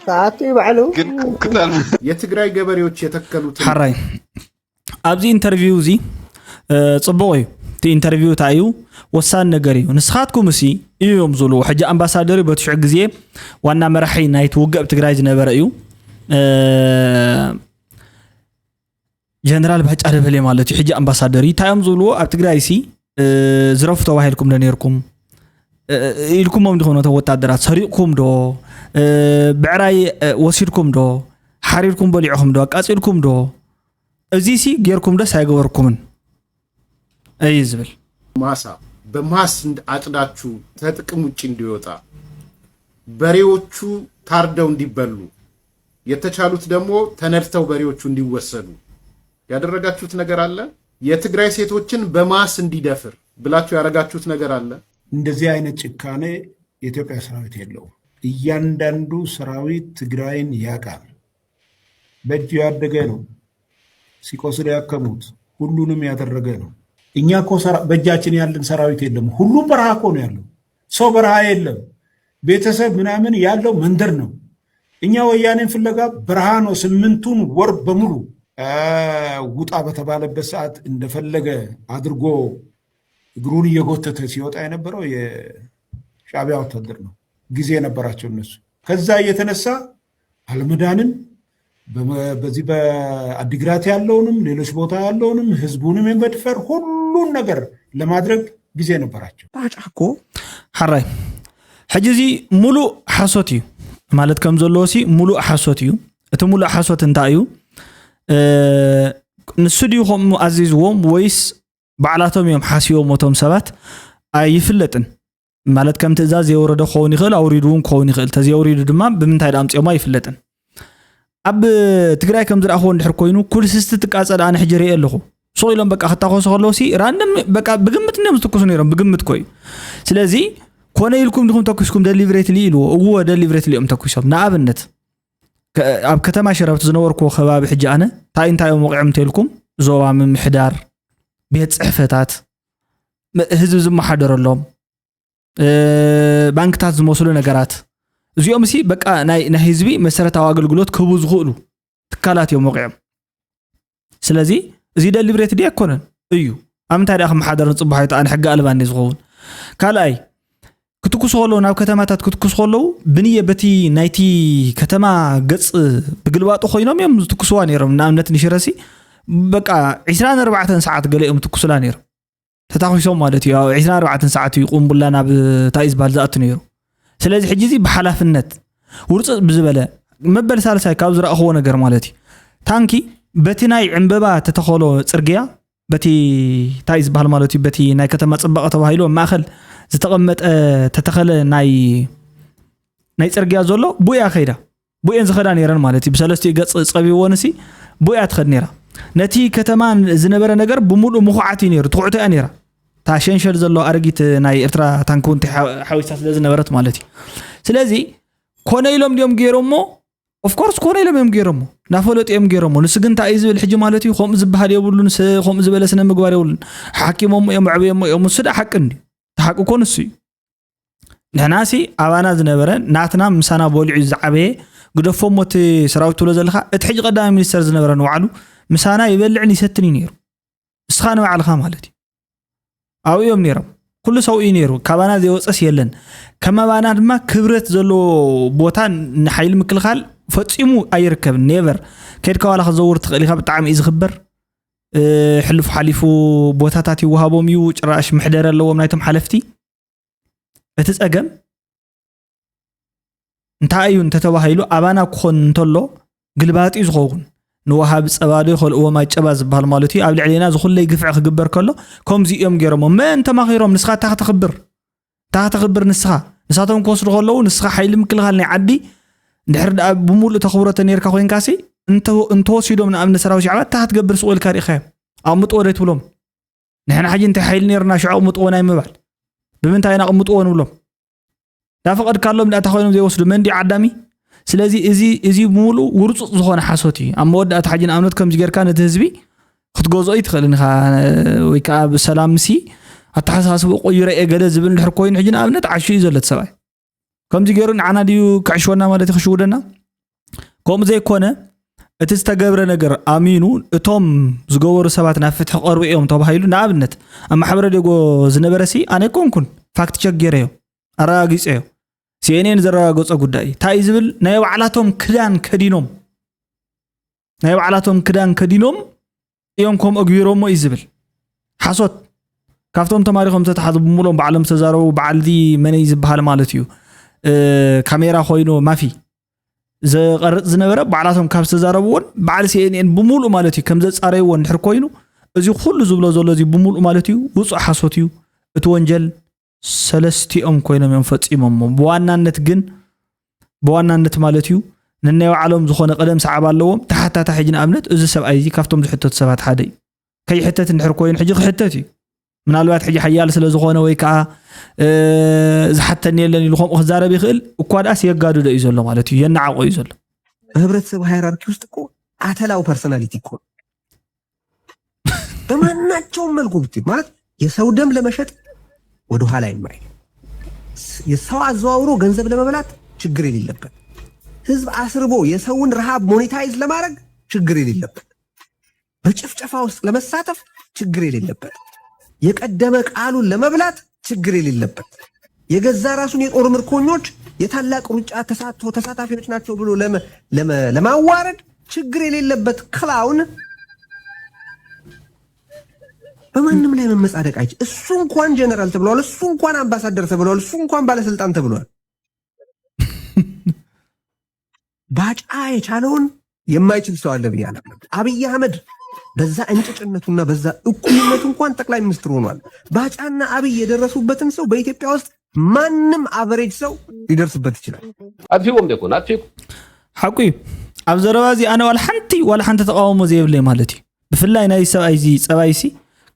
ሰዓቱ እዩ ባዕሉ ግን ክታል የትግራይ ገበሬዎች የተከሉትን ሓራይ ኣብዚ ኢንተርቪው እዚ እ፣ ጽቡቕ እዩ። እቲ ኢንተርቪው እንታይ እዩ ወሳኒ ነገር እዩ። ንስኻትኩም እሲ እዮም ዝብልዎ። ሕጂ ኣምባሳደር እዩ በትሽዑ ግዜ ዋና መራሒ ናይቲ ውግእ ኣብ ትግራይ ዝነበረ እዩ። እ፣ ጀነራል ባጫ ደበሌ ማለት እዩ። ሕጂ ኣምባሳደር እዩ። እንታይ እዮም ዝብልዎ ኣብ ትግራይ ሲ እ፣ ዝረፉ ተባሂልኩም ዶ ነርኩም? እ፣ ኢልኩሞም ዲኹም ነቶም ወታደራት ሰሪቕኩም ዶ? እ፣ ብዕራይ እ፣ ወሲድኩም ዶ? ሓሪድኩም በሊዕኹም ዶ? ኣቃጺልኩም ዶ? እዚ ሲ ጌርኩም ደስ ኣይገበርኩምን እዩ ዝብል። ማሳ በማስ እንድ- አጭዳችሁ ከጥቅም ውጭ እንዲወጣ በሬዎቹ ታርደው እንዲበሉ የተቻሉት ደግሞ ተነድተው በሬዎቹ እንዲወሰዱ ያደረጋችሁት ነገር አለ። የትግራይ ሴቶችን በማስ እንዲደፍር ብላችሁ ያደረጋችሁት ነገር አለ። እንደዚህ አይነት ጭካኔ የኢትዮጵያ ሰራዊት የለውም። እያንዳንዱ ሰራዊት ትግራይን ያውቃል። በእጁ ያደገ ነው። ሲቆስል ያከሙት ሁሉንም ያደረገ ነው። እኛ እኮ ሰራ- በእጃችን ያለን ሰራዊት የለም። ሁሉም በረሃ እኮ ነው ያለው። ሰው በረሃ የለም። ቤተሰብ ምናምን ያለው መንደር ነው። እኛ ወያኔን ፍለጋ በረሃ ነው። ስምንቱን ወር በሙሉ አ፣ ውጣ በተባለበት ሰዓት እንደፈለገ አድርጎ እግሩን እየጎተተ ሲወጣ የነበረው የሻዕቢያ ወታደር ነው። ጊዜ የነበራቸው እነሱ። ከዛ እየተነሳ አልመዳንን በመ- በዚህ በአዲግራት ያለውንም ሌሎች ቦታ ያለውንም ህዝቡንም የመድፈር ሁሉን ነገር ለማድረግ ጊዜ ነበራቸው። ባጫ እኮ ሓራይ ሕጂ እዚ ሙሉእ ሓሶት እዩ ማለት ከም ዘለዎ ሲ ሙሉእ ሓሶት እዩ። እቲ ሙሉእ ሓሶት እንታይ እዩ? እ፣ ንሱ ድዩ ከምኡ ኣዚዝዎም ወይስ ባዕላቶም እዮም ሓሲቦም እቶም ሰባት ኣይፍለጥን። ማለት ከም ትእዛዝ የወረደ ክኸውን ይኽእል፣ ኣውሪዱ እውን ክኸውን ይኽእል። ተዘየውሪዱ ድማ ብምንታይ ዳ ኣምፅኦሞ ኣይፍለጥን። ኣብ ትግራይ ከም ዝረኣኽዎ እንድሕር ኮይኑ ኩልስስቲ ትቃፀል ኣነ ሕጂ ርእየ ኣለኹ። ሱቕ ኢሎም በቃ ክታኮሱ ከለዉ ሲ ራንደም በቃ ብግምት እንዲዮም ዝትኩሱ ነይሮም፣ ብግምት ኮ እዩ። ስለዚ ኮነ ኢልኩም ዲኹም ተኩስኩም ደሊብሬትሊ ኢልዎ? እዎ ደሊብሬትሊ እዮም ተኩሶም። ንኣብነት ከ- ኣብ ከተማ ሽረ ኣብቲ ዝነበርኩዎ ከባቢ ሕጂ ኣነ እንታይ እንታይ እዮም ወቂዖም እንተልኩም ዞባ ምምሕዳር፣ ቤት ፅሕፈታት፣ ም- ህዝቢ ዝመሓደረሎም እ፣ ባንክታት ዝመስሉ ነገራት እዚኦም ሲ በቃ ናይ ናይ ህዝቢ መሰረታዊ ኣገልግሎት ክህቡ ዝኽእሉ ትካላት እዮም ወቂዖም። ስለዚ እዚ ደሊብሬት ድዩ ኣይኮነን እዩ ኣብ ምንታይ ደኣ ክመሓደር ንፅባሖ ይተኣን ሕጊ ኣልባ እንዲ ዝኸውን። ካልኣይ ክትኩሱ ከለዉ ናብ ከተማታት ክትኩሱ ከለዉ ብንየ በቲ ናይቲ ከተማ ገፅ ብግልባጡ ኮይኖም እዮም ዝትኩስዋ ነይሮም። ንኣብነት ንሽረሲ በቃ ዕስራን ኣርባዕተን ሰዓት ገለ እዮም ትኩሱላ ነይሮም። ተታኺሶም ማለት እዩ። ኣብ ዕስራን ኣርባዕተን ሰዓት እዩ ቁምቡላ ናብ እንታይ ዝበሃል ዝኣቱ ነይሩ። ስለዚ ሕጂ እዚ ብሓላፍነት ውርፅፅ ብዝበለ መበል ሳልሳይ ካብ ዝረእኽዎ ነገር ማለት እዩ። ታንኪ በቲ ናይ ዕምበባ ተተኸሎ ፅርግያ በቲ እንታይ ዝበሃል ማለት እዩ በቲ ናይ ከተማ ፅባቐ ተባሂሉ ኣብ ማእኸል ዝተቐመጠ ተተኸለ ናይ ናይ ፅርግያ ዘሎ ብኡያ ከይዳ ብኡየን ዝኸዳ ነይረን ማለት እዩ። ብሰለስቲኡ ገፅ ፀቢብወን ሲ ብኡያ ትኸድ ነይራ። ነቲ ከተማ ዝነበረ ነገር ብምሉእ ምኹዓት እዩ ነይሩ። ትኹዕቶ እያ ነይራ። እታ ሸንሸል ዘሎ ኣረጊት ናይ ኤርትራ ታንክ እውን ሓ- ሓዊሳ ስለ ዝነበረት ማለት እዩ። ስለዚ ኮነ ኢሎም ድዮም ገይሮሞ? ኦፍኮርስ ኮነ ኢሎም እዮም ገይሮሞ። ናፈለጡ እዮም ገይሮሞ። ንሱ ግን እንታይ እዩ ዝብል ሕጂ ማለት እዩ? ከምኡ ዝበሃል የብሉን፣ ስ- ከምኡ ዝበለ ስነ ምግባር የብሉን። ሓኪሞሞ እዮም፣ ኣዕብዮሞ እዮም። ንሱ ደኣ ሓቂ እንድዩ። እቲ ሓቂ እኮ ንሱ እዩ። ንሕናሲ ኣባና ዝነበረ ናትና ምሳና በሊዑ ዝዓበየ ግደፎ እሞ እቲ ሰራዊት ትብሎ ዘለኻ እቲ ሕጂ ቀዳማይ ሚኒስተር ዝነበረ ንባዕሉ ምሳና ይበልዕን ይሰትን እዩ ነይሩ። ንስኻ ንባዕልኻ ማለት እዩ። ኣብኡ እዮም ነይሮም። ኩሉ ሰብኡ እዩ ነይሩ። ካባና ዘይወፀስ የለን። ከማባና ድማ ክብረት ዘለዎ ቦታ ንሓይሊ ምክልኻል ፈፂሙ ኣይርከብን። ኔቨር። ከድካ ዋላ ክትዘውር ትኽእል ኢኻ። ብጣዕሚ እዩ ዝኽበር። እ፣ ሕሉፍ ሓሊፉ ቦታታት ይወሃቦም እዩ። ጭራሽ መሕደሪ ኣለዎም ናይቶም ሓለፍቲ። እቲ ጸገም እንታይ እዩ እንተተባሂሉ ኣባና ክኾን እንተሎ ግልባጢ ዝኸውን ንወሃቢ ጸባ ዶ ይኸልእዎ ማይ ጨባ ዝበሃል ማለት እዩ። ኣብ ልዕሌና ዝኹለይ ግፍዒ ክግበር ከሎ ከምዚ እዮም ገይሮሞ። መን ተማኺሮም? ንስኻ እታ ከተኽብር፣ እታ ከተኽብር ንስኻ። ንሳቶም ክወስዱ ከለዉ ንስኻ ሓይሊ ምክልኻል ናይ ዓዲ ድሕሪ ደኣ ብምሉእ ተኽብሮ ተነይርካ ኮይንካሲ እንተ-፣ እንተወሲዶም ንኣብነት ሰራዊት ሻዕባ እታ ክትገብር ስቕ ኢልካ ርኢኻዮም። ኣምጥዎ ዶ ትብሎም? ንሕና ሕጂ እንታይ ሓይሊ ነይርና ሽዑ ኣምጥዎ ናይ ምባል? ብምንታይ ኢና ኣምጥዎ ንብሎም? ዳፈቐድካሎም ዳእታ ኮይኖም ዘይወስዱ መን ድዩ ዓዳሚ? ስለዚ እዚ፣ እዚ ብምሉእ ውርጹጽ ዝኾነ ሓሶት እዩ። ኣብ መወዳእታ ሕጂ ንኣብነት ከምዚ ጌርካ ነቲ ህዝቢ ክትገዝኦ ይትኽእልን ኢኻ፣ ወይ ከኣ ብሰላም ምሲ ኣተሓሳስብኡ ቀይረ እየ ገለ ዝብል እንድሕር ኮይኑ ሕጂ ንኣብነት ዓሹ እዩ ዘሎ እቲ ሰብኣይ። ከምዚ ገይሩ ንዓና ድዩ ክዕሽወና ማለት እዩ ክሽውደና? ከምኡ ዘይኮነ እቲ ዝተገብረ ነገር ኣሚኑ እቶም ዝገበሩ ሰባት ናብ ፍትሒ ቀርቡ እዮም ተባሂሉ ንኣብነት ኣብ ማሕበረ ዴጎ ዝነበረ ሲ ኣነ ኣይኮንኩን ፋክት ቸክ ገይረዮ ኣረጋጊጸዮ። ሲኤንኤን ዘረጋገጾ ጉዳይ እዩ። እንታይ እዩ ዝብል? ናይ ባዕላቶም ክዳን ከዲኖም፣ ናይ ባዕላቶም ክዳን ከዲኖም እዮም ከምኡ ኣግቢሮሞ እዩ ዝብል። ሓሶት። ካብቶም ተማሪኾም ዝተታሕዙ ብምሉኦም ባዕሎም ዝተዛረቡ በዓል እዚ መነይ ዝበሃል ማለት እዩ። እ፣ ካሜራ ኮይኑ ማፊ ዘቐርጽ ዝነበረ ባዕላቶም ካብ ዝተዛረብዎን በዓል ሲኤንኤን ብምሉእ ማለት እዩ ከም ዘጻረይዎ እንድሕር ኮይኑ እዚ ኩሉ ዝብሎ ዘሎ እዚ ብምሉእ ማለት እዩ ውጹእ ሓሶት እዩ። እቲ ወንጀል ሰለስቲኦም ኮይኖም እዮም ፈጺሞሞ። ብዋናነት ግን፣ ብዋናነት ማለት እዩ፣ ነናይ ባዕሎም ዝኾነ ቀደም ሰዓብ ኣለዎም። ተሓታታ ሕጂ ንኣብነት እዚ ሰብኣይ እዚ ካብቶም ዝሕተቱ ሰባት ሓደ እዩ። ከይሕተት እንድሕር ኮይኑ ሕጂ ክሕተት እዩ። ምናልባት ሕጂ ሓያል ስለ ዝኾነ ወይ ከዓ፣ እ፣ ዝሓተኒ የለን ኢሉ ከምኡ ክዛረብ ይኽእል። እኳ ደኣስ የጋድዶ እዩ ዘሎ ማለት እዩ፣ የነዓቆ እዩ ዘሎ። በህብረተሰብ ሃይራርኪ ውስጥ እኮ ኣተላው ፐርሶናሊቲ እኮ ነው። በማናቸውም መልኩ ብትል ማለት የሰው ደም ለመሸጥ ወደኋላ የማይል፣ የሰው አዘዋውሮ ገንዘብ ለመብላት ችግር የሌለበት፣ ህዝብ አስርቦ የሰውን ረሃብ ሞኔታይዝ ለማድረግ ችግር የሌለበት፣ በጭፍጨፋ ውስጥ ለመሳተፍ ችግር የሌለበት፣ የቀደመ ቃሉን ለመብላት ችግር የሌለበት፣ የገዛ ራሱን የጦር ምርኮኞች የታላቅ ሩጫ ተሳትፎ ተሳታፊዎች ናቸው ብሎ ለመ-፣ ለመ-፣ ለማዋረድ ችግር የሌለበት ክላውን በማንም ላይ መመጻደቅ አይችል። እሱ እንኳን ጀነራል ተብሏል፣ እሱ እንኳን አምባሳደር ተብሏል፣ እሱ እንኳን ባለስልጣን ተብሏል። ባጫ የቻለውን የማይችል ሰው አለ ብዬ አላምንም። አብይ አህመድ በዛ እንጭጭነቱና በዛ እኩይነቱ እንኳን ጠቅላይ ሚኒስትር ሆኗል። ባጫና አብይ የደረሱበትን ሰው በኢትዮጵያ ውስጥ ማንም አቨሬጅ ሰው ሊደርስበት ይችላል። ኣጥፊዎም ዶ ይኮን ኣጥፊኩም? ሓቁ እዩ። ኣብ ዘረባ እዚ ኣነ ዋላ ሓንቲ ዋላ ሓንቲ ተቃውሞ ዘይብለይ ማለት እዩ። ብፍላይ ናይ ሰብኣይ እዚ ጸባይ ሲ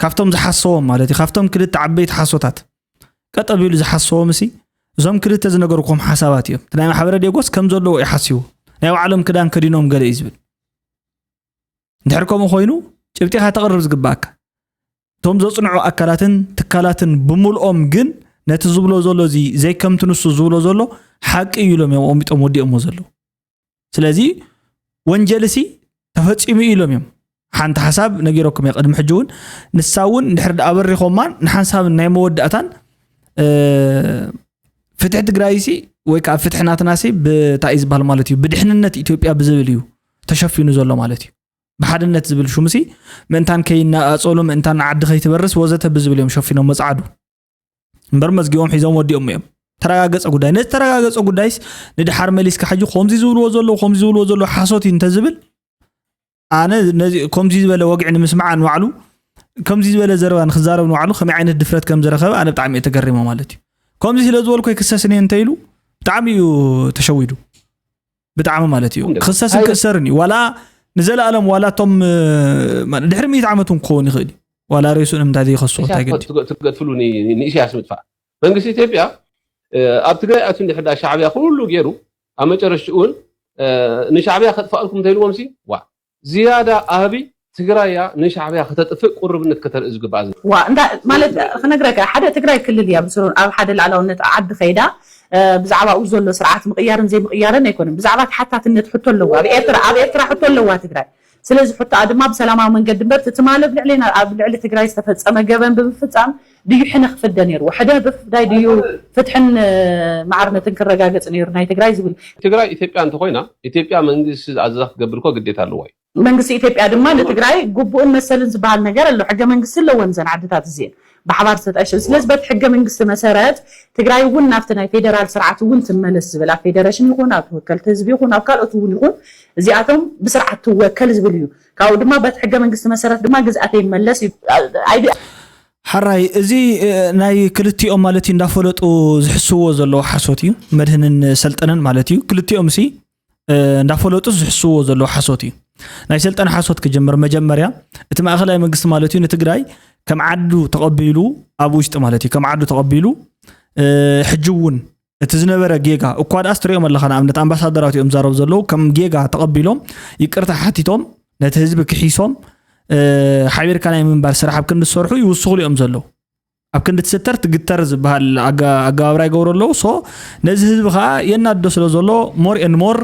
ካብቶም ዝሓሰዎም ማለት እዩ፣ ካብቶም ክልተ ዓበይቲ ሓሶታት ቀጥ ኣቢሉ ዝሓሰዎም ሲ እዞም ክልተ ዝነገርኩም ሓሳባት እዮም። እቲ ናይ ማሕበረ ዴጎስ ከም ዘለዎ እዩ ሓሲቡ፣ ናይ ባዕሎም ክዳን ከዲኖም ገለ እዩ ዝብል። እንድሕር ከምኡ ኮይኑ ጭብጢኻ ተቕርብ ዝግባኣካ። እቶም ዘጽንዑ ኣካላትን ትካላትን ብምልኦም ግን ነቲ ዝብሎ ዘሎ እዚ ዘይከምቲ ንሱ ዝብሎ ዘሎ ሓቂ እዩ ኢሎም እዮም ኣቐሚጦም ወዲኦሞ ዘለዉ። ስለዚ ወንጀልሲ ተፈጺሙ እዩ ኢሎም እዮም። ሓንቲ ሓሳብ ነጊረኩም እየ ቅድሚ ሕጂ እውን፣ ንሳ እውን እንድሕር ደኣ ኣበሪኾማን ንሓንሳብን ናይ መወዳእታን እ፣ ፍትሒ ትግራይሲ ወይ ከዓ ፍትሒ ናትናሲ ብታይ እዩ ዝበሃል ማለት እዩ፣ ብድሕንነት ኢትዮጵያ ብዝብል እዩ ተሸፊኑ ዘሎ ማለት እዩ። ብሓድነት ዝብል ሹምሲ ምእንታን ከይነኣፀሉ ምእንታን ዓዲ ከይትበርስ ወዘተ ብዝብል እዮም ሸፊኖም መፅዓዱ እምበር መዝጊቦም ሒዞም ወዲኦም እዮም። ተረጋገፀ ጉዳይ። ነዚ ተረጋገፀ ጉዳይስ ንድሓር መሊስካ ሕጂ ከምዚ ዝብልዎ ዘለዉ ከምዚ ዝብልዎ ዘለዉ ሓሶት እዩ እንተዝብል ኣነ ነዚ ከምዚ ዝበለ ወግዒ ንምስማዕ ንባዕሉ ከምዚ ዝበለ ዘረባ ንክዛረብ ንባዕሉ ከመይ ዓይነት ድፍረት ከም ዝረኸበ ኣነ ብጣዕሚ እየ ተገሪመ ማለት እዩ። ከምዚ ስለ ዝበልኩ ኣይክሰስን እየ እንተኢሉ ብጣዕሚ እዩ ተሸዊዱ። ብጣዕሚ ማለት እዩ። ክሰስን ክእሰርን እዩ። ዋላ ንዘለኣለም ዋላ እቶም ድሕሪ ሚእቲ ዓመት እውን ክኸውን ይኽእል እዩ። ዋላ ሬሱ ንምንታይ ዘይኸስዎ እንታይ ገዲ ትገድፍሉ ንኢሳያስ ምጥፋእ መንግስቲ ኢትዮጵያ ኣብ ትግራይ ኣትዩ እንድሕር ሻዕብያ ኩሉ ገይሩ ኣብ መጨረሽትኡ እውን ንሻዕብያ ከጥፋእልኩም እንተኢልዎም ሲ ዋ ዝያዳ ኣህቢ ትግራይ እያ ንሻዕብያ ከተጥፍእ ቁርብነት ከተርኢ ዝግባእ። ዋ እንዳ ማለት ክነግረካ፣ ሓደ ትግራይ ክልል እያ ብስሩ ኣብ ሓደ ላዕላውነት ዓዲ ከይዳ ብዛዕባ ኣብኡ ዘሎ ስርዓት ምቕያርን ዘይምቕያርን ኣይኮነን። ብዛዕባ ተሓታትነት ሕቶ ኣለዋ ኣብ ኤርትራ፣ ኣብ ኤርትራ ሕቶ ኣለዋ ትግራይ። ስለዚ ሕቶኣ ድማ ብሰላማዊ መንገዲ እምበር ትትማለብ ልዕሌና ኣብ ልዕሊ ትግራይ ዝተፈፀመ ገበን ብምፍፃም ድዩ ሕነ ክፍደ ነይርዎ? ሕደ ብፍዳይ ድዩ ፍትሕን ማዕርነትን ክረጋገፅ ነይሩ ናይ ትግራይ ዝብል? ትግራይ ኢትዮጵያ እንተኮይና ኢትዮጵያ መንግስቲ ዝኣዘዛ ክትገብር እኮ ግዴታ ኣለዋ እዩ። መንግስቲ ኢትዮጵያ ድማ ንትግራይ ግቡእን መሰልን ዝበሃል ነገር ኣሎ። ሕገ መንግስቲ ኣለወን እዘን ዓድታት እዚአን ብሓባር ዝተጣየሸ። ስለዚ በቲ ሕገ መንግስቲ መሰረት ትግራይ እውን ናብቲ ናይ ፌደራል ስርዓት እውን ትመለስ ዝብል ኣብ ፌደሬሽን ይኹን ኣብ ተወከልቲ ህዝቢ ይኹን ኣብ ካልኦት እውን ይኹን እዚኣቶም ብስርዓት ትወከል ዝብል እዩ። ካብኡ ድማ በቲ ሕገ መንግስቲ መሰረት ድማ ግዝኣተይ ይመለስ እዩ። ሓራይ እዚ ናይ ክልቲኦም ማለት እዩ እንዳፈለጡ ዝሕስዎ ዘለዉ ሓሶት እዩ። መድህንን ሰልጠነን ማለት እዩ። ክልቲኦም ሲ እንዳፈለጡ ዝሕስዎ ዘለዉ ሓሶት እዩ። ናይ ሰልጠነ ሓሶት ክጅምር መጀመርያ እቲ ማእኸላይ መንግስቲ ማለት እዩ ንትግራይ ከም ዓዱ ተቐቢሉ ኣብ ውሽጢ ማለት እዩ ከም ዓዱ ተቐቢሉ ሕጂ እውን እቲ ዝነበረ ጌጋ እኳ ደኣ ስትሪኦም ኣለኻ ንኣብነት ኣምባሳደራት እዮም ዛረቡ ዘለዉ ከም ጌጋ ተቐቢሎም ይቅርታ ሓቲቶም ነቲ ህዝቢ ክሒሶም ሓቢርካ ናይ ምንባር ስራሕ ኣብ ክንዲ ዝሰርሑ ይውስኹሉ እዮም ዘለዉ። ኣብ ክንዲ ትስተር ትግተር ዝበሃል ኣገባብራ ይገብሩ ኣለዉ። ሶ ነዚ ህዝቢ ከዓ የናድዶ ስለ ዘሎ ሞር ኤን ሞር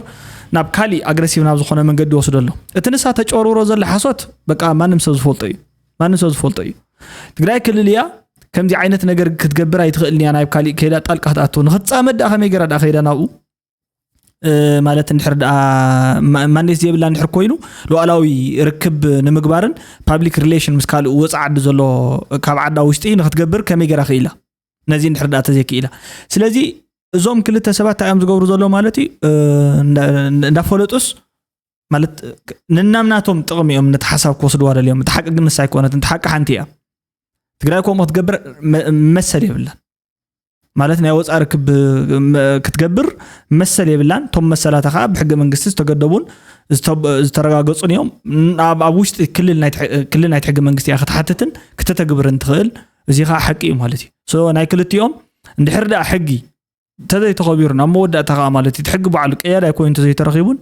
ናብ ካሊእ ኣግረሲቭ ናብ ዝኾነ መንገዲ ይወስዶ ኣሎ። እቲ ንሳ ተጨርውሮ ዘለ ሓሶት በቃ ማንም ሰብ ዝፈልጦ እዩ። ማንም ሰብ ዝፈልጦ እዩ። ትግራይ ክልል እያ ከምዚ ዓይነት ነገር ክትገብር ኣይትኽእልን እያ። ናብ ካሊእ ከይዳ ጣልቃ ክትኣትው ንክትፃመድ ደኣ ከመይ ገይራ ደኣ ከይዳ ናብኡ ማለት እንድሕር ደኣ ማንዴት ዘይብላ እንድሕር ኮይኑ ሉዓላዊ ርክብ ንምግባርን ፓብሊክ ሪሌሽን ምስ ካልእ ወፃ ዓዲ ዘሎ ካብ ዓዳ ውሽጢ ንክትገብር ከመይ ገይራ ክኢላ ነዚ እንድሕር ደኣ ተዘይክኢላ ስለዚ እዞም ክልተ ሰባት እንታይ እዮም ዝገብሩ ዘሎ ማለት እዩ እንዳፈለጡስ ማለት ንናምናቶም ጥቕሚ እዮም ነቲ ሓሳብ ክወስድዋ ደልዮም እቲ ሓቂ ግን ንሳ ኣይኮነትን እቲ ሓቂ ሓንቲ እያ ትግራይ ከምኡ ክትገብር መሰል የብላን ማለት ናይ ወፃ ርክብ ክትገብር መሰል የብላን እቶም መሰላታ ከዓ ብሕገ መንግስቲ ዝተገደቡን ዝተረጋገፁን እዮም ኣብ ውሽጢ ክልል ናይቲ ሕገ መንግስቲ እያ ክትሓትትን ክተተግብርን ትኽእል እዚ ከዓ ሓቂ እዩ ማለት እዩ ናይ ክልቲኦም እንድሕር ደኣ ሕጊ እንተዘይተኸቢሩ ናብ መወዳእታ ከዓ ማለት እዩ ሕጊ በዓሉ ቀያዳይ ኮይኑ እንተዘይተረኺቡን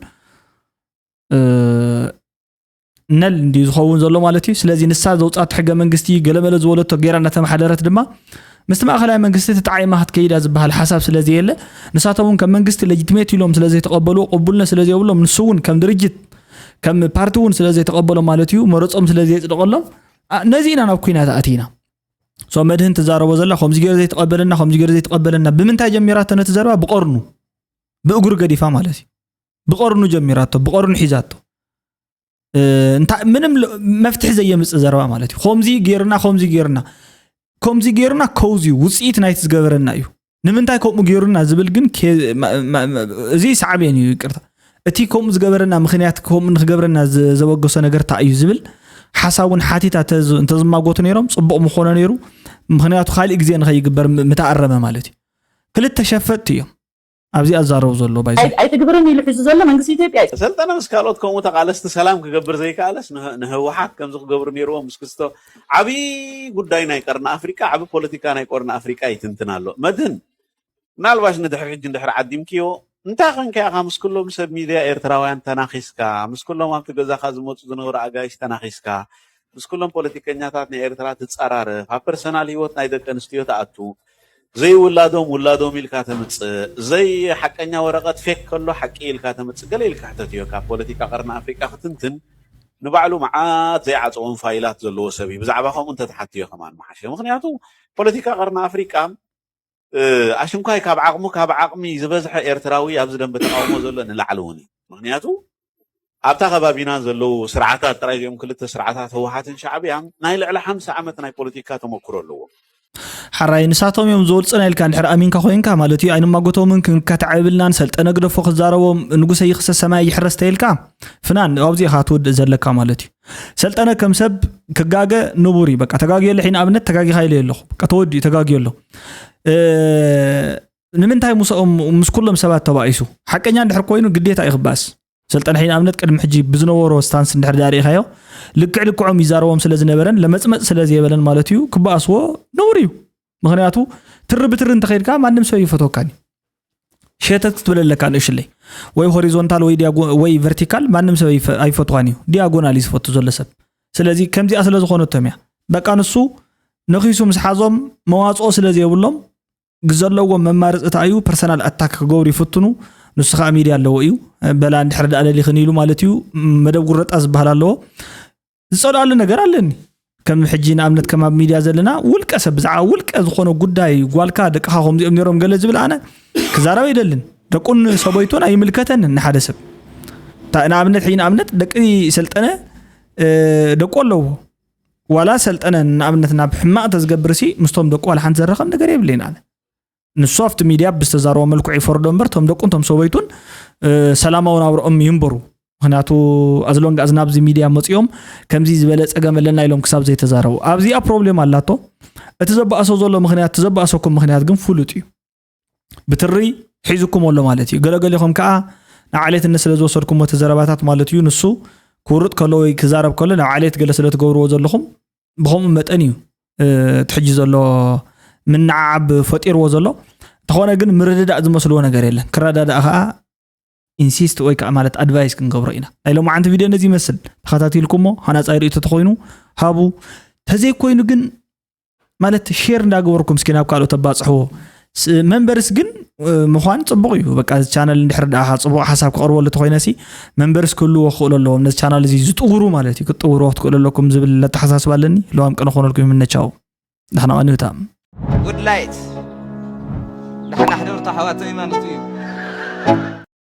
ነል እንዲ ዝኸውን ዘሎ ማለት እዩ ስለዚ ንሳ ዘውፃት ሕገ መንግስቲ ገለመለ ዝበለቶ ገይራ እናተመሓደረት ድማ ምስቲ ማእኸላይ መንግስቲ ተጣዒማ ክትከይዳ ዝበሃል ሓሳብ ስለዘየለ ንሳቶም እውን ከም መንግስቲ ሌጂትሜት ኢሎም ስለዘይተቐበልዎ ቅቡልነት ስለዘይብሎም ንሱ እውን ከም ድርጅት ከም ፓርቲ እውን ስለዘይተቐበሎ ማለት እዩ መረፆም ስለዘየፅደቐሎም ነዚ ኢና ናብ ኩናት ኣእቲና ሶ መድህን ትዛረቦ ዘላ ከምዚ ገይሩ ዘይተቐበለና ከምዚ ገይሩ ዘይተቐበለና ብምንታይ ጀሚራቶ ነቲ ዘረባ ብቐርኑ ብእግሩ ገዲፋ ማለት እዩ ብቐርኑ ጀሚራቶ ብቐርኑ ሒዛቶ እንታይ ምንም መፍትሒ ዘየምፅእ ዘረባ ማለት እዩ ከምዚ ገይርና ከምዚ ገይርና ከምዚ ገይርና ከውዚ ውፅኢት ናይቲ ዝገበረና እዩ ንምንታይ ከምኡ ገይሩና ዝብል ግን እዚ ሳዕቤን እዩ ይቅርታ እቲ ከምኡ ዝገበረና ምክንያት ከምኡ ንክገብረና ዘበገሶ ነገር እንታይ እዩ ዝብል ሓሳብ እውን ሓቲታ እንተዝማጎቱ ነይሮም ፅቡቕ ምኾነ ነይሩ ምክንያቱ ካሊእ ግዜ ንኸይግበር ምተኣረመ ማለት እዩ ክልተ ሸፈጥቲ እዮም ኣብዚ ኣዛረቡ ዘሎ ባይ ኣይትግብርን ኢሉ ሒዙ ዘሎ መንግስቲ ኢትዮጵያ እዩ ሰልጠነ ምስ ካልኦት ከምኡ ተቃለስቲ ሰላም ክገብር ዘይከኣለስ ንህወሓት ከምዚ ክገብሩ ነይርዎም ምስ ክስቶ ዓብዪ ጉዳይ ናይ ቀርኒ ኣፍሪቃ ዓብ ፖለቲካ ናይ ቀርኒ ኣፍሪቃ ይትንትን ኣሎ መድህን ምናልባሽ ንድሕሪ ሕጂ እንድሕር ዓዲምክዮ እንታይ ኮንካ ኢኻ ምስ ኩሎም ሰብ ሚድያ ኤርትራውያን ተናኺስካ ምስ ኩሎም ኣብቲ ገዛኻ ዝመፁ ዝነበሩ ኣጋይሽ ተናኺስካ ምስ ኩሎም ፖለቲከኛታት ናይ ኤርትራ ትፀራረፍ ኣብ ፐርሰናል ሂወት ናይ ደቂ ኣንስትዮ ትኣቱ ዘይውላዶም ውላዶም ኢልካ ተምፅእ ዘይ ሓቀኛ ወረቐት ፌክ ከሎ ሓቂ ኢልካ ተምፅእ ገለ ኢልካ ሕተትዮ ካብ ፖለቲካ ቀርኒ ኣፍሪቃ ክትንትን ንባዕሉ መዓት ዘይዓፀዎም ፋይላት ዘለዎ ሰብ እዩ ብዛዕባ ከምኡ እንተትሓትዮ ከማን መሓሸ ምክንያቱ ፖለቲካ ቀርኒ ኣፍሪቃ ኣሽንኳይ ካብ ዓቕሙ ካብ ዓቕሚ ዝበዝሐ ኤርትራዊ ኣብዚ ደንበ ተቃውሞ ዘሎ ንላዕሊ እውን እዩ ምክንያቱ ኣብታ ከባቢና ዘለዉ ስርዓታት ጥራይ እዚኦም ክልተ ስርዓታት ህወሓትን ሻዕብያን ናይ ልዕሊ ሓምሳ ዓመት ናይ ፖለቲካ ተመክሮ ኣለዎም ሓራይ ንሳቶም እዮም ዝወልፅና ኢልካ እንድሕር ኣሚንካ ኮይንካ ማለት እዩ ኣይንማጎቶምን ክንካትዓብልናን ሰልጠነ ግደፎ ክዛረቦም ንጉሰ ይክሰስ ሰማይ ይሕረስ ተይልካ ፍናን ኣብዚኻ ትውድእ ዘለካ ማለት እዩ ሰልጠነ ከም ሰብ ክጋገ ንቡር እዩ በቃ ተጋግዮ ለሒ ንኣብነት ተጋጊኻ ኢለ ኣለኹ በቃ ተወዲኡ ተጋግዮ ኣሎ ንምንታይ ምስኦም ምስ ኩሎም ሰባት ተባኢሱ ሓቀኛ እንድሕር ኮይኑ ግዴታ እዩ ክባእስ ሰልጠነ ንኣብነት ቅድሚ ሕጂ ብዝነበሮ ስታንስ እንድሕር ዳኣ ርኢኻዮ ልክዕ ልክዖም ይዛረቦም ስለ ዝነበረን ለመፅመፅ ስለ ዘየበለን ማለት እዩ ክበኣስዎ ነውር እዩ ምክንያቱ ትሪ ብትሪ እንተኸይድካ ማንም ሰብ ይፈትወካን እዩ ሸተት ክትብል ኣለካ ንእሽለይ ወይ ሆሪዞንታል ወይ ዲያጎ ወይ ቨርቲካል ማንም ሰብ ኣይፈ- ኣይፈትዋን እዩ ዲያጎናል እዩ ዝፈቱ ዘሎ ሰብ ስለዚ ከምዚኣ ስለ ዝኾነቶም እያ። በቃ ንሱ ነኺሱ ምስ ሓዞም መዋፅኦ ስለ ዘይብሎም ዘለዎም መማርፂ እንታይ እዩ? ፐርሰናል ኣታክ ክገብሩ ይፍትኑ። ንሱ ከዓ ሚድያ ኣለዎ እዩ። በላ እንድሕር ደኣ ለሊኽን ኢሉ ማለት እዩ። መደብ ጉረጣ ዝበሃል ኣለዎ። ዝፀልኣሉ ነገር ኣለኒ። ከም ሕጂ ንኣብነት ከም ኣብ ሚድያ ዘለና ውልቀ ሰብ ብዛዕባ ውልቀ ዝኾነ ጉዳይ ጓልካ ደቅኻ ከምዚኦም ነይሮም ገለ ዝብል ኣነ ክዛረብ ኣይደልን። ደቁን ሰበይቱን ኣይምልከተንን ንሓደ ሰብ። ንኣብነት ሕጂ ንኣብነት ደቂ ሰልጠነ ደቁ ኣለዎ። ዋላ ሰልጠነ ንኣብነት ናብ ሕማቕ ተዝገብር ሲ ምስቶም ደቁ ዋላ ሓንቲ ዘረኸብ ነገር የብለይን ኣነ። ንሱ ኣብቲ ሚድያ ብዝተዛረቦ መልክዑ ይፈርዶ እምበር ቶም ደቁን ቶም ሰበይቱን ሰላማዊ ናብረኦም ይንበሩ። ምክንያቱ ኣዝሎንግ ኣዝ ናብዚ ሚድያ መፅኦም ከምዚ ዝበለ ፀገም ኣለና ኢሎም ክሳብ ዘይተዛረቡ ኣብዚኣ ፕሮብሌም ኣላቶ። እቲ ዘባእሶ ዘሎ ምክንያት እቲ ዘባእሰኩም ምክንያት ግን ፍሉጥ እዩ። ብትሪ ሒዝኩም ኣሎ ማለት እዩ። ገለገሊኹም ከዓ ንዓሌትነት ስለ ዝወሰድኩሞ እቲ ዘረባታት ማለት እዩ። ንሱ ክውርጥ ከሎ ወይ ክዛረብ ከሎ ናብ ዓሌት ገለ ስለ ትገብርዎ ዘለኹም ብኸምኡ መጠን እዩ እቲ ሕጂ ዘሎ ምንዓዓብ ፈጢርዎ ዘሎ። እንተኾነ ግን ምርድዳእ ዝመስልዎ ነገር የለን። ክረዳዳእ ከዓ ኢንሲስት ወይ ከዓ ማለት ኣድቫይስ ክንገብሮ ኢና። ናይ ሎማዓንቲ ቪድዮ ነዚ ይመስል። ተኸታቲልኩሞ ሃናፃይ ርእቶ ተኾይኑ ሃቡ፣ ተዘይኮይኑ ግን ማለት ሼር እንዳገበርኩም እስኪ ናብ ካልኦት ኣባፅሕዎ። መንበርስ ግን ምዃን ፅቡቕ እዩ። በቃ ቻነል እንድሕር ደኣ ፅቡቕ ሓሳብ ክቐርበሉ ተኮይነ ሲ መንበርስ ክህልዎ ክኽእሉ ኣለዎም። ነዚ ቻናል እዚ ዝጥውሩ ማለት እዩ። ክትጥውርዎ ክትክእሉ ኣለኩም ዝብል ኣተሓሳስባ ኣለኒ። ለዋም ቅነ ኮነልኩም ይምነቻው። ደሕና ቀንዩ ታም። ጉድ ላይት ደሕና ሕደሩ ኣሕዋተይ ማለት እዩ።